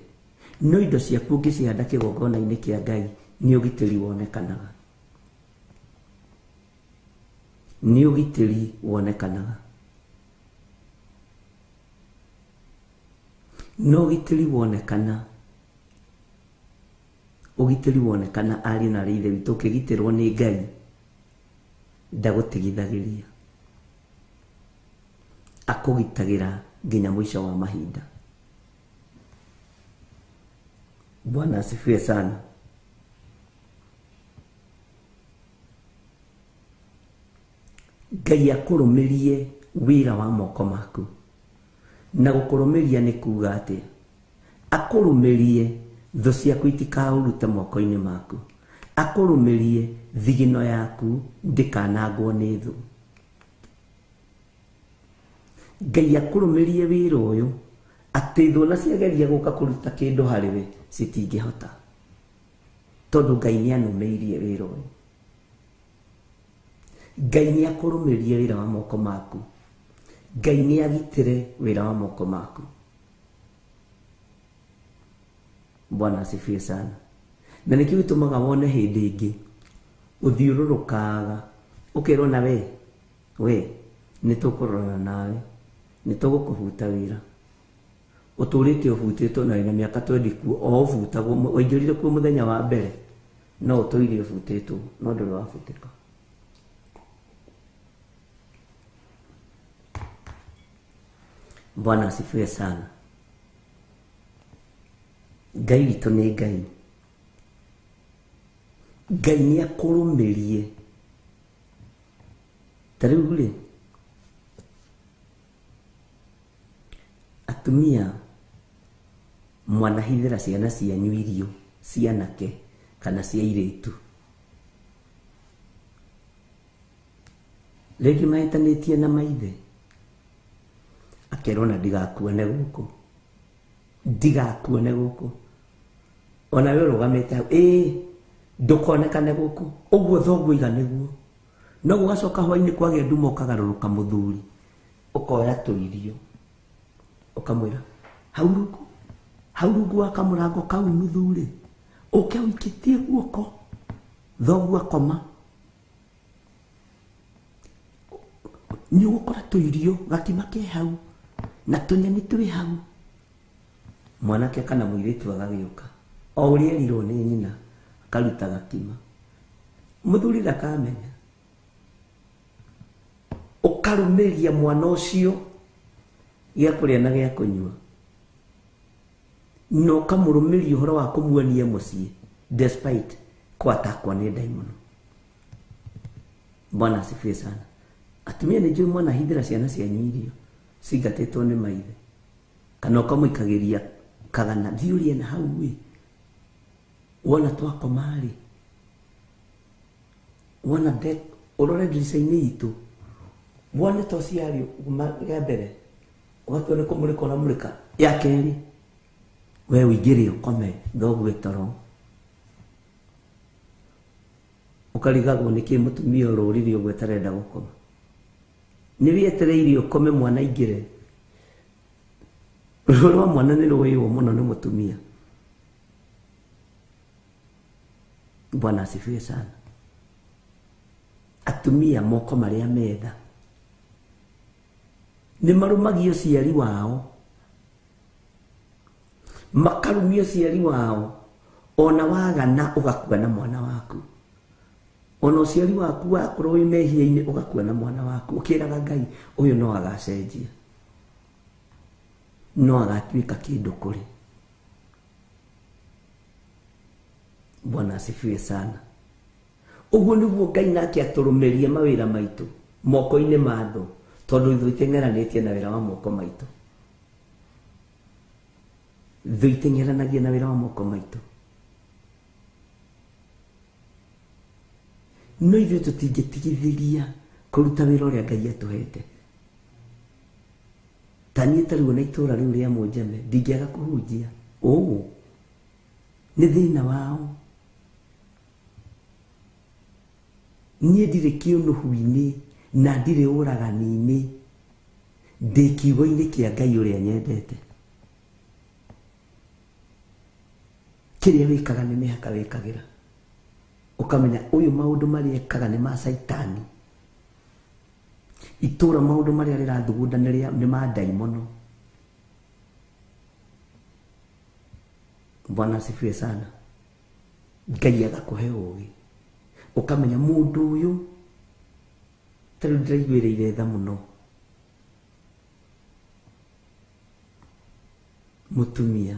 No indo ciaku ũngĩcihanda kĩgongona-inĩ kĩa Ngai, nĩ ũgitĩri wonekanaga. Nĩ ũgitĩri wonekanaga. No ũgitĩri wonekana, ũgitĩri wonekana ariũ na aarĩ a Ithe witũ, ũkĩgitĩrwo nĩ Ngai ndagũtigithagĩria, akũgitagĩra nginya mũico wa mahinda. Bwana asifiwe sana. Ngai akũrũmĩrie wĩra wa moko maku. Na gũkũrũmĩria nĩ kuga atĩa? Akũrũmĩrie thũ ciaku itikaũrute moko-inĩ maku. Akũrũmĩrie thigino yaku ndĩkanangwo nĩ thũ. Ngai akũrũmĩrie wĩra ũyũ atĩ thũ ona ciageria gũka kũruta kĩndũ harĩ we citingĩhota, tondũ Ngai nĩ anũmĩirie wĩra ũyũ. Ngai nĩ akũrũmĩrie wĩra wa moko maku. Ngai nĩ agitĩre wĩra wa moko maku. Bwana asifiwe sana. Na nĩkĩo gĩtũmaga wone hĩndĩ ĩngĩ ũthiũrũrũkaga ũkerwo na we nĩ tũkũrorana nawe, nĩ tũgũkũbuta wĩra. Ũtũrĩte ũbutĩtwo na wĩna mĩaka 20 kuo, o ũbutagwo, waingĩrire kuo mũthenya wa mbere, no ũtũire ũbutĩtwo, no ndũrĩ wabutĩka. Bwana asifiwe sana. Ngai witũ nĩ Ngai. Ngai nĩ akũrũmĩrie. Ta rĩu rĩ, atumia mwanahithĩra ciana cianyu irio cianake kana cia airĩtu, rĩngĩ mahĩtanĩtie na maithe, akerwo na ndigakuone gũkũ, ndigakuone gũkũ, ona we ũrũgamĩte hau, ĩĩ ndũkonekane gũkũ, ũguo thoguo iga nĩguo. No gũgacoka hwainĩ kwagĩa nduma ũkagarũrũka mũthuri, ũkoya tũirio ũkamwĩra hau rungu, hau rungu wa kamũrango kau nuthu rĩ, ũke ũikĩtie guoko, thoguo akoma, nĩ ũgũkora tũirio gakima ke hau na tũnyeni twĩ hau. Mwanake kana mũirĩtu agagĩũka o ũrĩa erirwo nĩ nyina, akaruta gakima, mũthuri ndakamenya. Ũkarũmĩria mwana ũcio gĩa kũrĩa na gĩa kũnyua, na ũkamũrũmĩria ũhoro wa kũmuonia mũciĩ despite kwatakwa nĩ ndaimono. Bwana asifiwe sana. Atumia nĩ njũĩ mwanahithĩra ciana cianyu irio cingatĩtwo nĩ maithe, kana ũkamũikagĩria kagana, thiĩ ũrĩe na hau ĩ, wona twakoma rĩ, wona ũrore ndirica-inĩ itũ, wone toci yarĩ ya mbere, ũgatua nĩ kũmũrĩka ũramũrĩka, ya kerĩ we ũingĩre ũkome thoguo toro, ũkarigagwo nĩkĩ mũtumia ũrũrire ũguo atarenda gũkoma. Nĩ wĩetereire ũkome mwana aingĩre. Ruo rwa mwana nĩ rũĩywo mũno nĩ mũtumia. Bwana asifiwe sana. Atumia moko marĩa metha nĩ marũmagia ũciari wao, makarumia ũciari wao, ona wagana ũgakua na mwana waku, ona ũciari waku wakorwo wĩ mehia-inĩ ũgakua na mwana waku, ũkĩraga Ngai ũyũ no agacenjia, no agatuĩka kĩndũ kũrĩ. Bwana asifiwe sana. Ũguo nĩguo Ngai nake atũrũmĩrie mawĩra maitũ moko-inĩ ma thũ, tondũ ithuĩ tũng'eranĩtie na wĩra wa moko maitũ. Thũ iteng'eranagia na wĩra wa moko maitũ. No ithuĩ tũtingĩtigithĩria kũruta wĩra ũrĩa Ngai atũhete. Ta niĩ ta rĩu ona itũũra rĩu rĩa Mũnjeme ndingĩaga kũhunjia. Ũũ nĩ thĩna wao. Niĩ ndirĩ kĩũnũhu-inĩ na ndirĩ ũragani-inĩ, ndĩ kiugo-inĩ kĩa Ngai ũrĩa nyendete. Kĩrĩa wĩkaga nĩ mĩhaka wĩkagĩra, ũkamenya ũyũ maũndũ marĩa ekaga nĩ ma Caitani. Itũũra maũndũ marĩa rĩrathugunda nĩ ma ndaimono. Bwana asifiwe sana. Ngai agakũhe ũũgĩ, ũkamenya mũndũ ũyũ ta rĩu ndĩraiguĩrĩire tha mũno mũtumia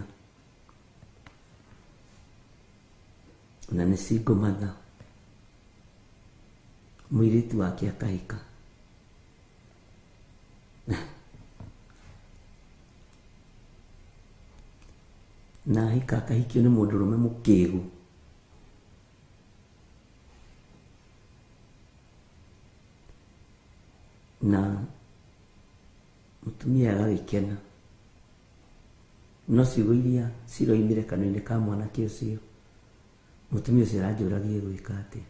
na nĩ single mother, mũirĩtu wake akahika. Na ahika akahikio nĩ mũndũrũme mũkĩgu. Na mũtumia agagĩkena, no ciugo iria ciroimire kanua-inĩ ka mwanake ũcio, mũtumia ũcio aranjũragia gwĩka atĩa.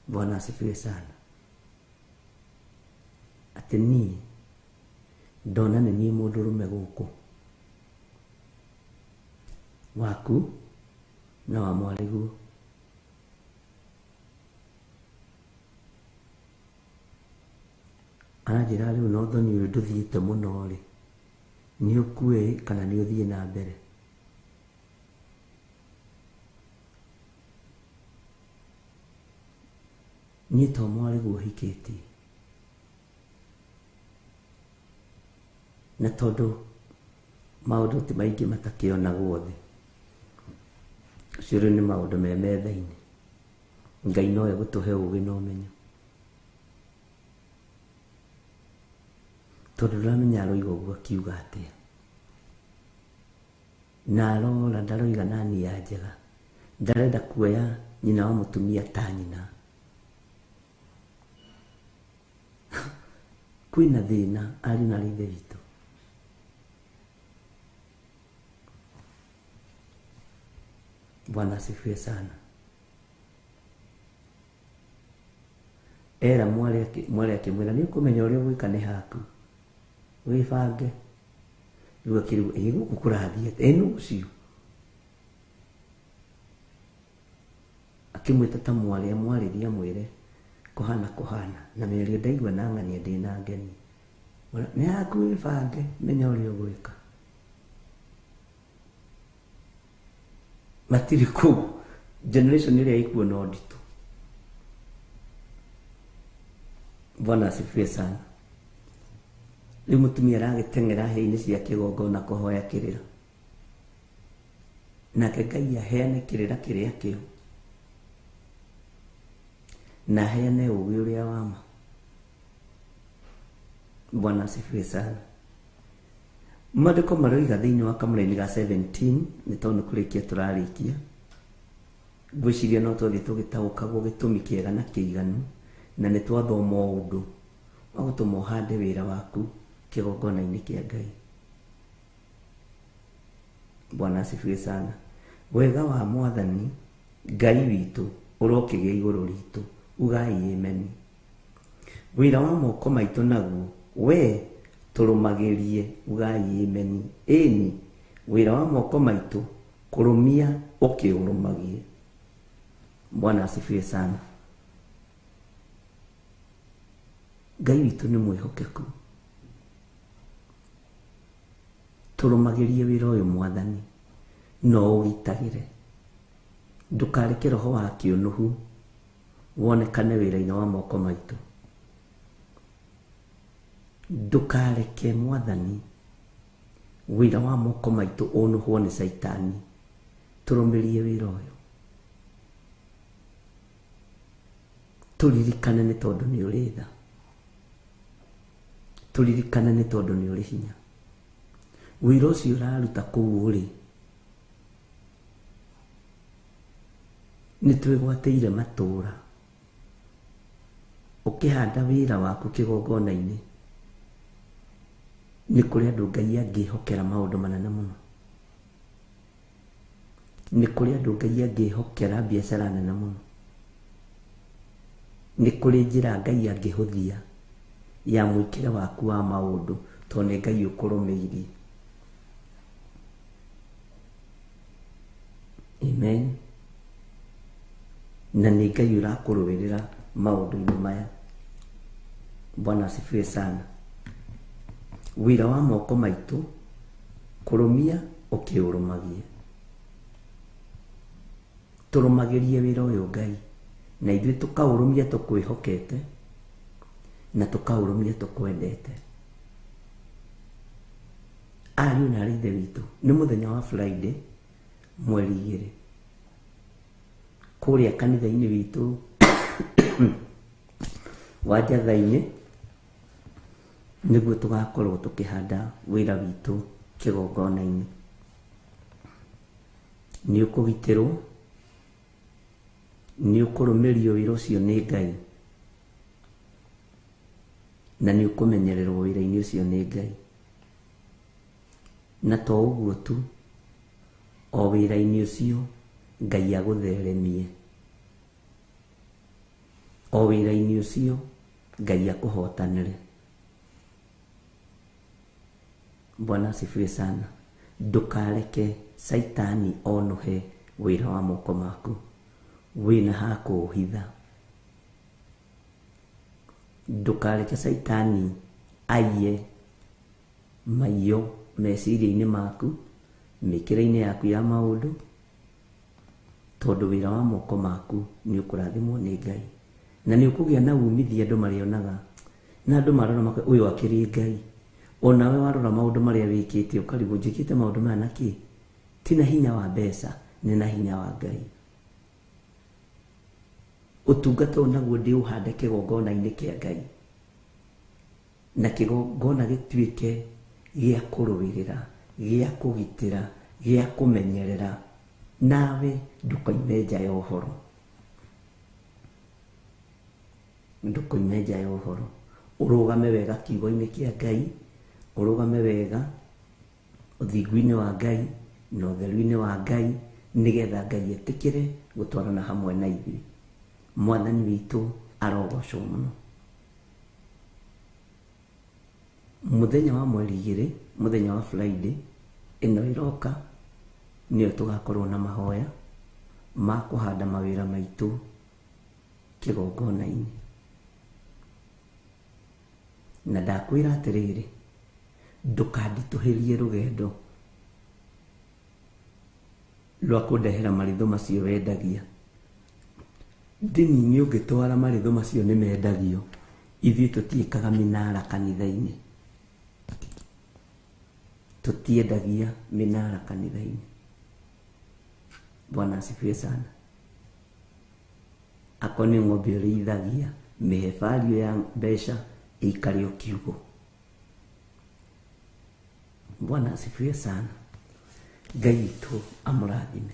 Bwana asifiwe sana. Atĩ niĩ ndona nĩ niĩ mũndũrũme gũkũ waku na wa mwarĩguo. Aranjĩra rĩu no thoni ũyũ ndũthiĩte mũno rĩ, nĩ ũkue kana nĩ ũthiĩ na mbere. Niĩ to mwarĩguo hikĩtie, na tondũ maũndũ ti maingĩ matakĩonagwo thĩ, ũcio rĩu nĩ maũndũ me metha-inĩ. Ngai no egũtũhe ũũgĩ na ũmenyo, tondũ ndũramenya aroiga ũguo akiuga atĩa. Na arora ndaroiga na nia njega, ndarenda kuoya nyina wa mũtumia ta nyina. Kwĩna thĩna ariũ na ithe witũ. Bwana asifiwe sana. Era mwari akĩmwĩra nĩ ũkũmenya ũrĩa ũgwĩka nĩ haku, wĩbange. Rĩu akĩrigwo ĩ gũkũ kũrathiĩ atĩa, ĩ nũ ũcio? Akĩmwĩta ta mwarĩ amwarĩrie amwĩre kũhana kũhana, na mĩario ndaigua na ng'ania ndĩna ngeni. Nĩ haku wĩbange, menya ũrĩa ũgwĩka. Matirĩ kũu, generation ĩrĩa ĩkuo no nditũ. Bwana asifiwe sana. Rĩu mũtumia aragĩteng'era hĩa-inĩ cia kĩgongona kũhoya kĩrĩra, nake Ngai aheane kĩrĩra kĩrĩa kĩo, na aheane ũũgĩ ũrĩa wa ma. Bwana asifiwe sana. Maandĩko maroiga thĩinĩ wa kamũraini ga 17, nĩ tondũ nĩ kũrĩkia tũrarĩkia, ngwĩciria no twathiĩ tũgĩtaũkagwo gĩtũmi kĩega na kĩiganu, na nĩ twathoma ũndũ wa gũtũma ũhande wĩra waku kĩgongona-inĩ kĩa Ngai. Bwana asifiwe sana. Wega wa Mwathani Ngai witũ ũrokĩgĩa igũrũ ritũ, ugai ameni. Wĩra wa moko maitũ naguo we tũrũmagĩrie, ugai ameni. Ĩni, wĩra wa moko maitũ kũrũmia ũkĩũrũmagie. Bwana asifiwe sana. Ngai witũ nĩ mwĩhokeku. Tũrũmagĩrie wĩra ũyũ Mwathani, no ũgitagĩre. Ndũkareke roho wa kĩũnũhu wonekane wĩra-inĩ wa moko maitũ. Ndũkareke Mwathani wĩra wa moko maitũ ũnũhwo nĩ Caitani. Tũrũmĩrie wĩra ũyũ, tũririkane nĩ tondũ nĩ ũrĩ tha, tũririkane nĩ tondũ nĩ ũrĩ hinya, Wĩra ũcio ũraruta kũu rĩ, nĩ twĩgwatĩire matũũra. Ũkĩhanda wĩra waku kĩgongona-inĩ, nĩ kũrĩ andũ Ngai angĩhokera maũndũ manene mũno. Nĩ kũrĩ andũ Ngai angĩhokera biacara nene mũno. Nĩ kũrĩ njĩra Ngai angĩhũthia ya mwĩkĩre waku wa maũndũ, tondũ nĩ Ngai ũkũrũmĩirie. Amen. Na nĩ Ngai ũrakũrũĩrĩra maũndũ-inĩ maya. Bwana asifiwe sana. Wĩra wa moko maitũ kũrũmia ũkĩũrũmagie. Tũrũmagĩrie wĩra ũyũ Ngai, na ithuĩ tũkaũrũmia tũkwĩhokete na tũkaũrũmia tũkwendete. Ariũ na aarĩ a Ithe witũ, nĩ mũthenya wa Friday mweri 2 kũrĩa kanitha-inĩ witũ wa Njatha-inĩ nĩguo tũgakorwo tũkĩhanda wĩra witũ kĩgongona-inĩ. Nĩ ũkũgitĩrwo, nĩ ũkũrũmĩrio wĩra ũcio nĩ Ngai, na nĩ ũkũmenyererwo wĩra-inĩ ũcio nĩ Ngai. Na to ũguo tu, o wĩra-inĩ ũcio Ngai agũtheremie. O wĩra-inĩ ũcio Ngai akũhotanĩre. Bwana asifiwe sana. Ndũkareke Saitani onũhe wĩra wa moko maku, wĩna ha kũũhitha. Ndũkareke Saitani aiye maiyo meciria-inĩ maku, mĩkĩre-inĩ yaku ya maũndũ, tondũ wĩra wa moko maku nĩ ũkũrathimwo nĩ Ngai. Na nĩ ũkũgĩa na umithio andũ marĩonaga, na andũ marora makoiga ũyũ akĩrĩ Ngai. Onawe warora maũndũ marĩa wĩkĩte ũkarigwo njĩkĩte maũndũ maya na kĩ? Ti na hinya wa mbeca, nĩ na hinya wa Ngai. Ũtungata ũyũ naguo ndĩũhande kĩgongona-inĩ kĩa Ngai, na kĩgongona gĩtuĩke gĩa kũrũĩrĩra, gĩa kũgitĩra, gĩa kũmenyerera, nawe ndũkoime nja ya ũhoro. Ndũkoime nja ya ũhoro. Ũrũgame wega kiugo-inĩ kĩa Ngai, ũrũgame wega ũthingu-inĩ wa Ngai na ũtheru-inĩ wa Ngai, nĩgetha Ngai etĩkĩre gũtwarana hamwe na ithuĩ. Mwathani witũ arogocwo mũno. Mũthenya wa mweri 2, mũthenya wa Friday ĩno ĩroka, nĩyo tũgakorwo na mahoya ma kũhanda mawĩra maitũ kĩgongona-inĩ. Na ndakwĩra atĩrĩrĩ, ndũkanditũhĩrie rũgendo rwa kũndehera maritho macio wendagia. Ndini-inĩ ũngĩtwara maritho macio nĩ mendagio. Ithuĩ tũtiĩkaga mĩnara kanitha-inĩ. Tũtiendagia mĩnara kanitha-inĩ. Bwana asifiwe sana. Akorwo nĩ ng'ombe ũrĩithagia, mĩhe value ya mbeca ĩikare o kiugo. Bwana asifiwe sana. Ngai witũ amũrathime.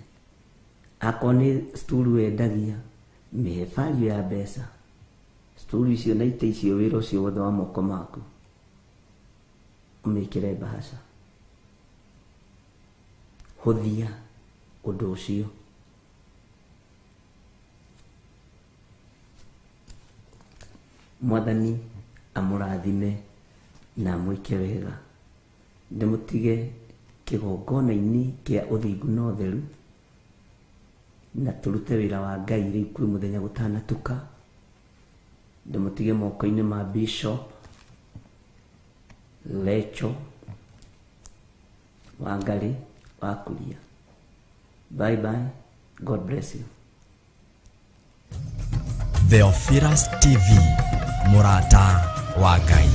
Akorwo nĩ sturu wendagia, mĩhe value ya mbeca. Sturu icio na itĩ icio, wĩra ũcio wothe wa moko maku, ũmĩkĩre mbahaca. Hũthia ũndũ ũcio. Mwathani amũrathime na amwĩke wega. Ndĩmũtige kĩgongona-inĩ kĩa ũthingu na ũtheru, na tũrute wĩra wa Ngai rĩu kwĩ mũthenya gũtanatuka. Ndĩmũtige moko-inĩ ma Bishop Lecho Wangari wa Kuria. Bye bye. God bless you. Theophilus TV, mũrata wa Ngai.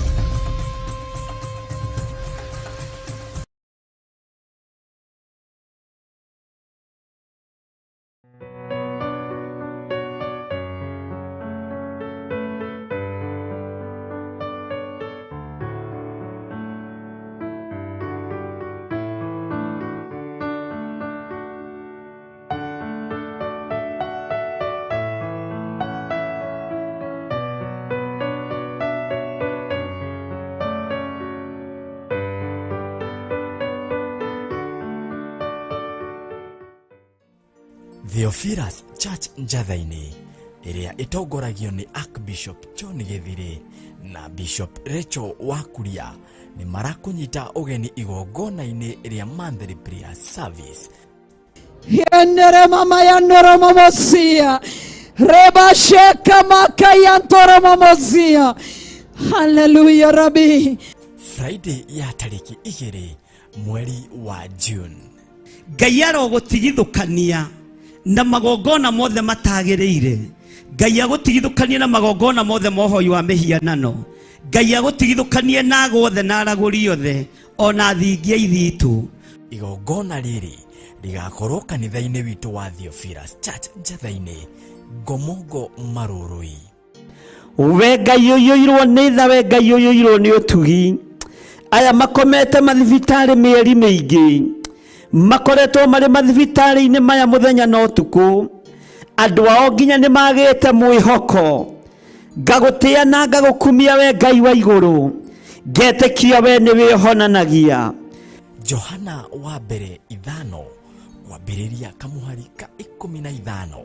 Theophilus Church Njatha-inĩ ĩrĩa ĩtongoragio nĩ Archbishop John Gĩthirĩ na Bishop Rachel Wakuria nĩ marakũnyita ũgeni igongona-inĩ rĩa monthly prayer service. Yenere mama yanoro mamosia. Reba sheka maka yantoro mamosia. Hallelujah Rabbi. Friday ya tarĩki 2 mweri wa June. Ngai arogũtigithũkania na magongona mothe matagĩrĩire. Ngai agũtigithũkanie na magongona mothe ma ũhoi wa mĩhianano. Ngai agũtigithũkanie na ago othe na aragũri othe ona thingia ithitũ. Igongona rĩrĩ rĩgakorwo kanitha-inĩ witũ wa Theophilus Church Njatha-inĩ, Ngomongo Marũrũi. We Ngai ũiyũirwo nĩ tha, we Ngai ũiyũirwo nĩ ũtugi. Aya makomete mathibitarĩ mĩeri mĩingĩ, makoretwo marĩ mathibitarĩ-inĩ maya mũthenya na ũtukũ. Andũ ao nginya nĩ magĩte mwĩhoko. Ngagũtĩa na ngagũkumia we Ngai wa igũrũ, ngetĩkia we nĩwe ũhonanagia. Johana wa mbere 5 kwambĩrĩria kamũhari ka 15.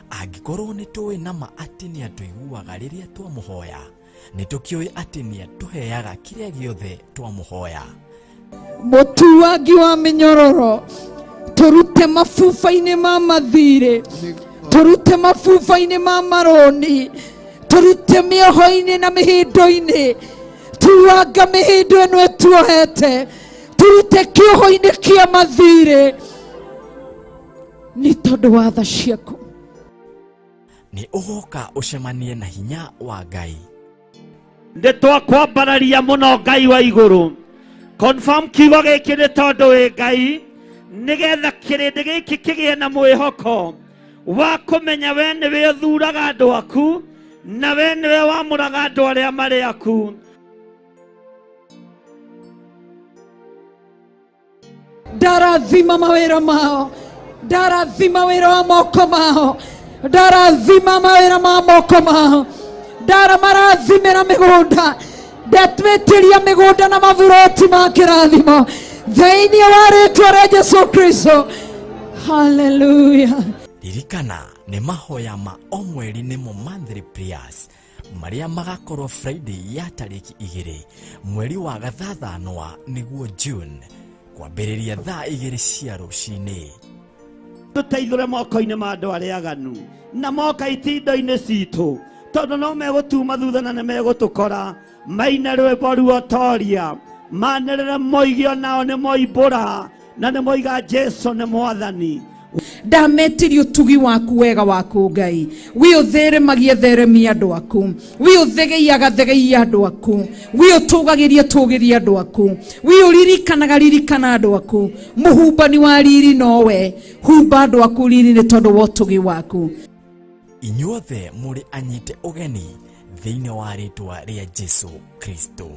Angĩkorwo nĩ tũĩ nama atĩ nĩ atũiguaga rĩrĩa twamũhoya, nĩ tũkĩũĩ atĩ nĩ atũheaga kĩrĩa gĩothe twamũhoya. Mũtuangi wa mĩnyororo, tũrute mabuba-inĩ ma mathirĩ, tũrute mabuba-inĩ ma marũni, tũrute mĩoho-inĩ na mĩhĩndo-inĩ, tuanga mĩhĩndo ĩno ĩtuohete, tũrute kĩoho-inĩ kĩa mathirĩ nĩ tondũ wa tha ciaku. Nĩ ũgoka ũcemanie na hinya wa Ngai. Nĩ twakwambararia mũno Ngai wa igũrũ. Confirm kiugo gĩkĩ nĩ tondũ wĩ Ngai, nĩgetha kĩrĩndĩ gĩkĩ kĩgĩe na mwĩhoko wa kũmenya we nĩwe ũthuraga andũ aku na we nĩwe wamũraga andũ arĩa marĩ aku. Ndarathima mawĩra mao, ndarathima wĩra wa moko mao, ndarathima mawĩra ma moko mao, ndaramarathimĩra mĩgũnda, ndatwĩtĩria mĩgũnda na maburoti ma kĩrathimo thĩinĩ wa rĩtwa rĩa Jesu Kristo. Hallelujah. Ririkana nĩ mahoya ma o mweri nĩmo monthly prayers marĩa magakorwo Friday ya tarĩki 2 mweri wa gathathanwa nĩguo June kwambĩrĩria thaa 2 cia rũcinĩ. Tũteithũre moko-inĩ ma andũ arĩa aganu na moka itindo-inĩ citũ, tondũ no megũtuma thutha na nĩ megũtũkora. Maine rwĩmbo ruotoria, manĩrĩre moige onao nĩ moimbũra na nĩ moiga Jesu nĩ Mwathani. Ndametirie ũtugi waku wega waku Ngai, wi ũtheremagie theremia andũ aku, wi ũthegeiaga thegeia andũ aku, wi ũtũgagĩrie tũgĩrie andũ aku, wi ũririkanaga ririkana andũ aku. Mũhumbani wa riri nowe, humba andũ aku riri nĩ tondũ wa ũtugi waku. Inyuothe mũrĩ anyite ũgeni thĩinĩ wa rĩtwa rĩa Jesu Kristo.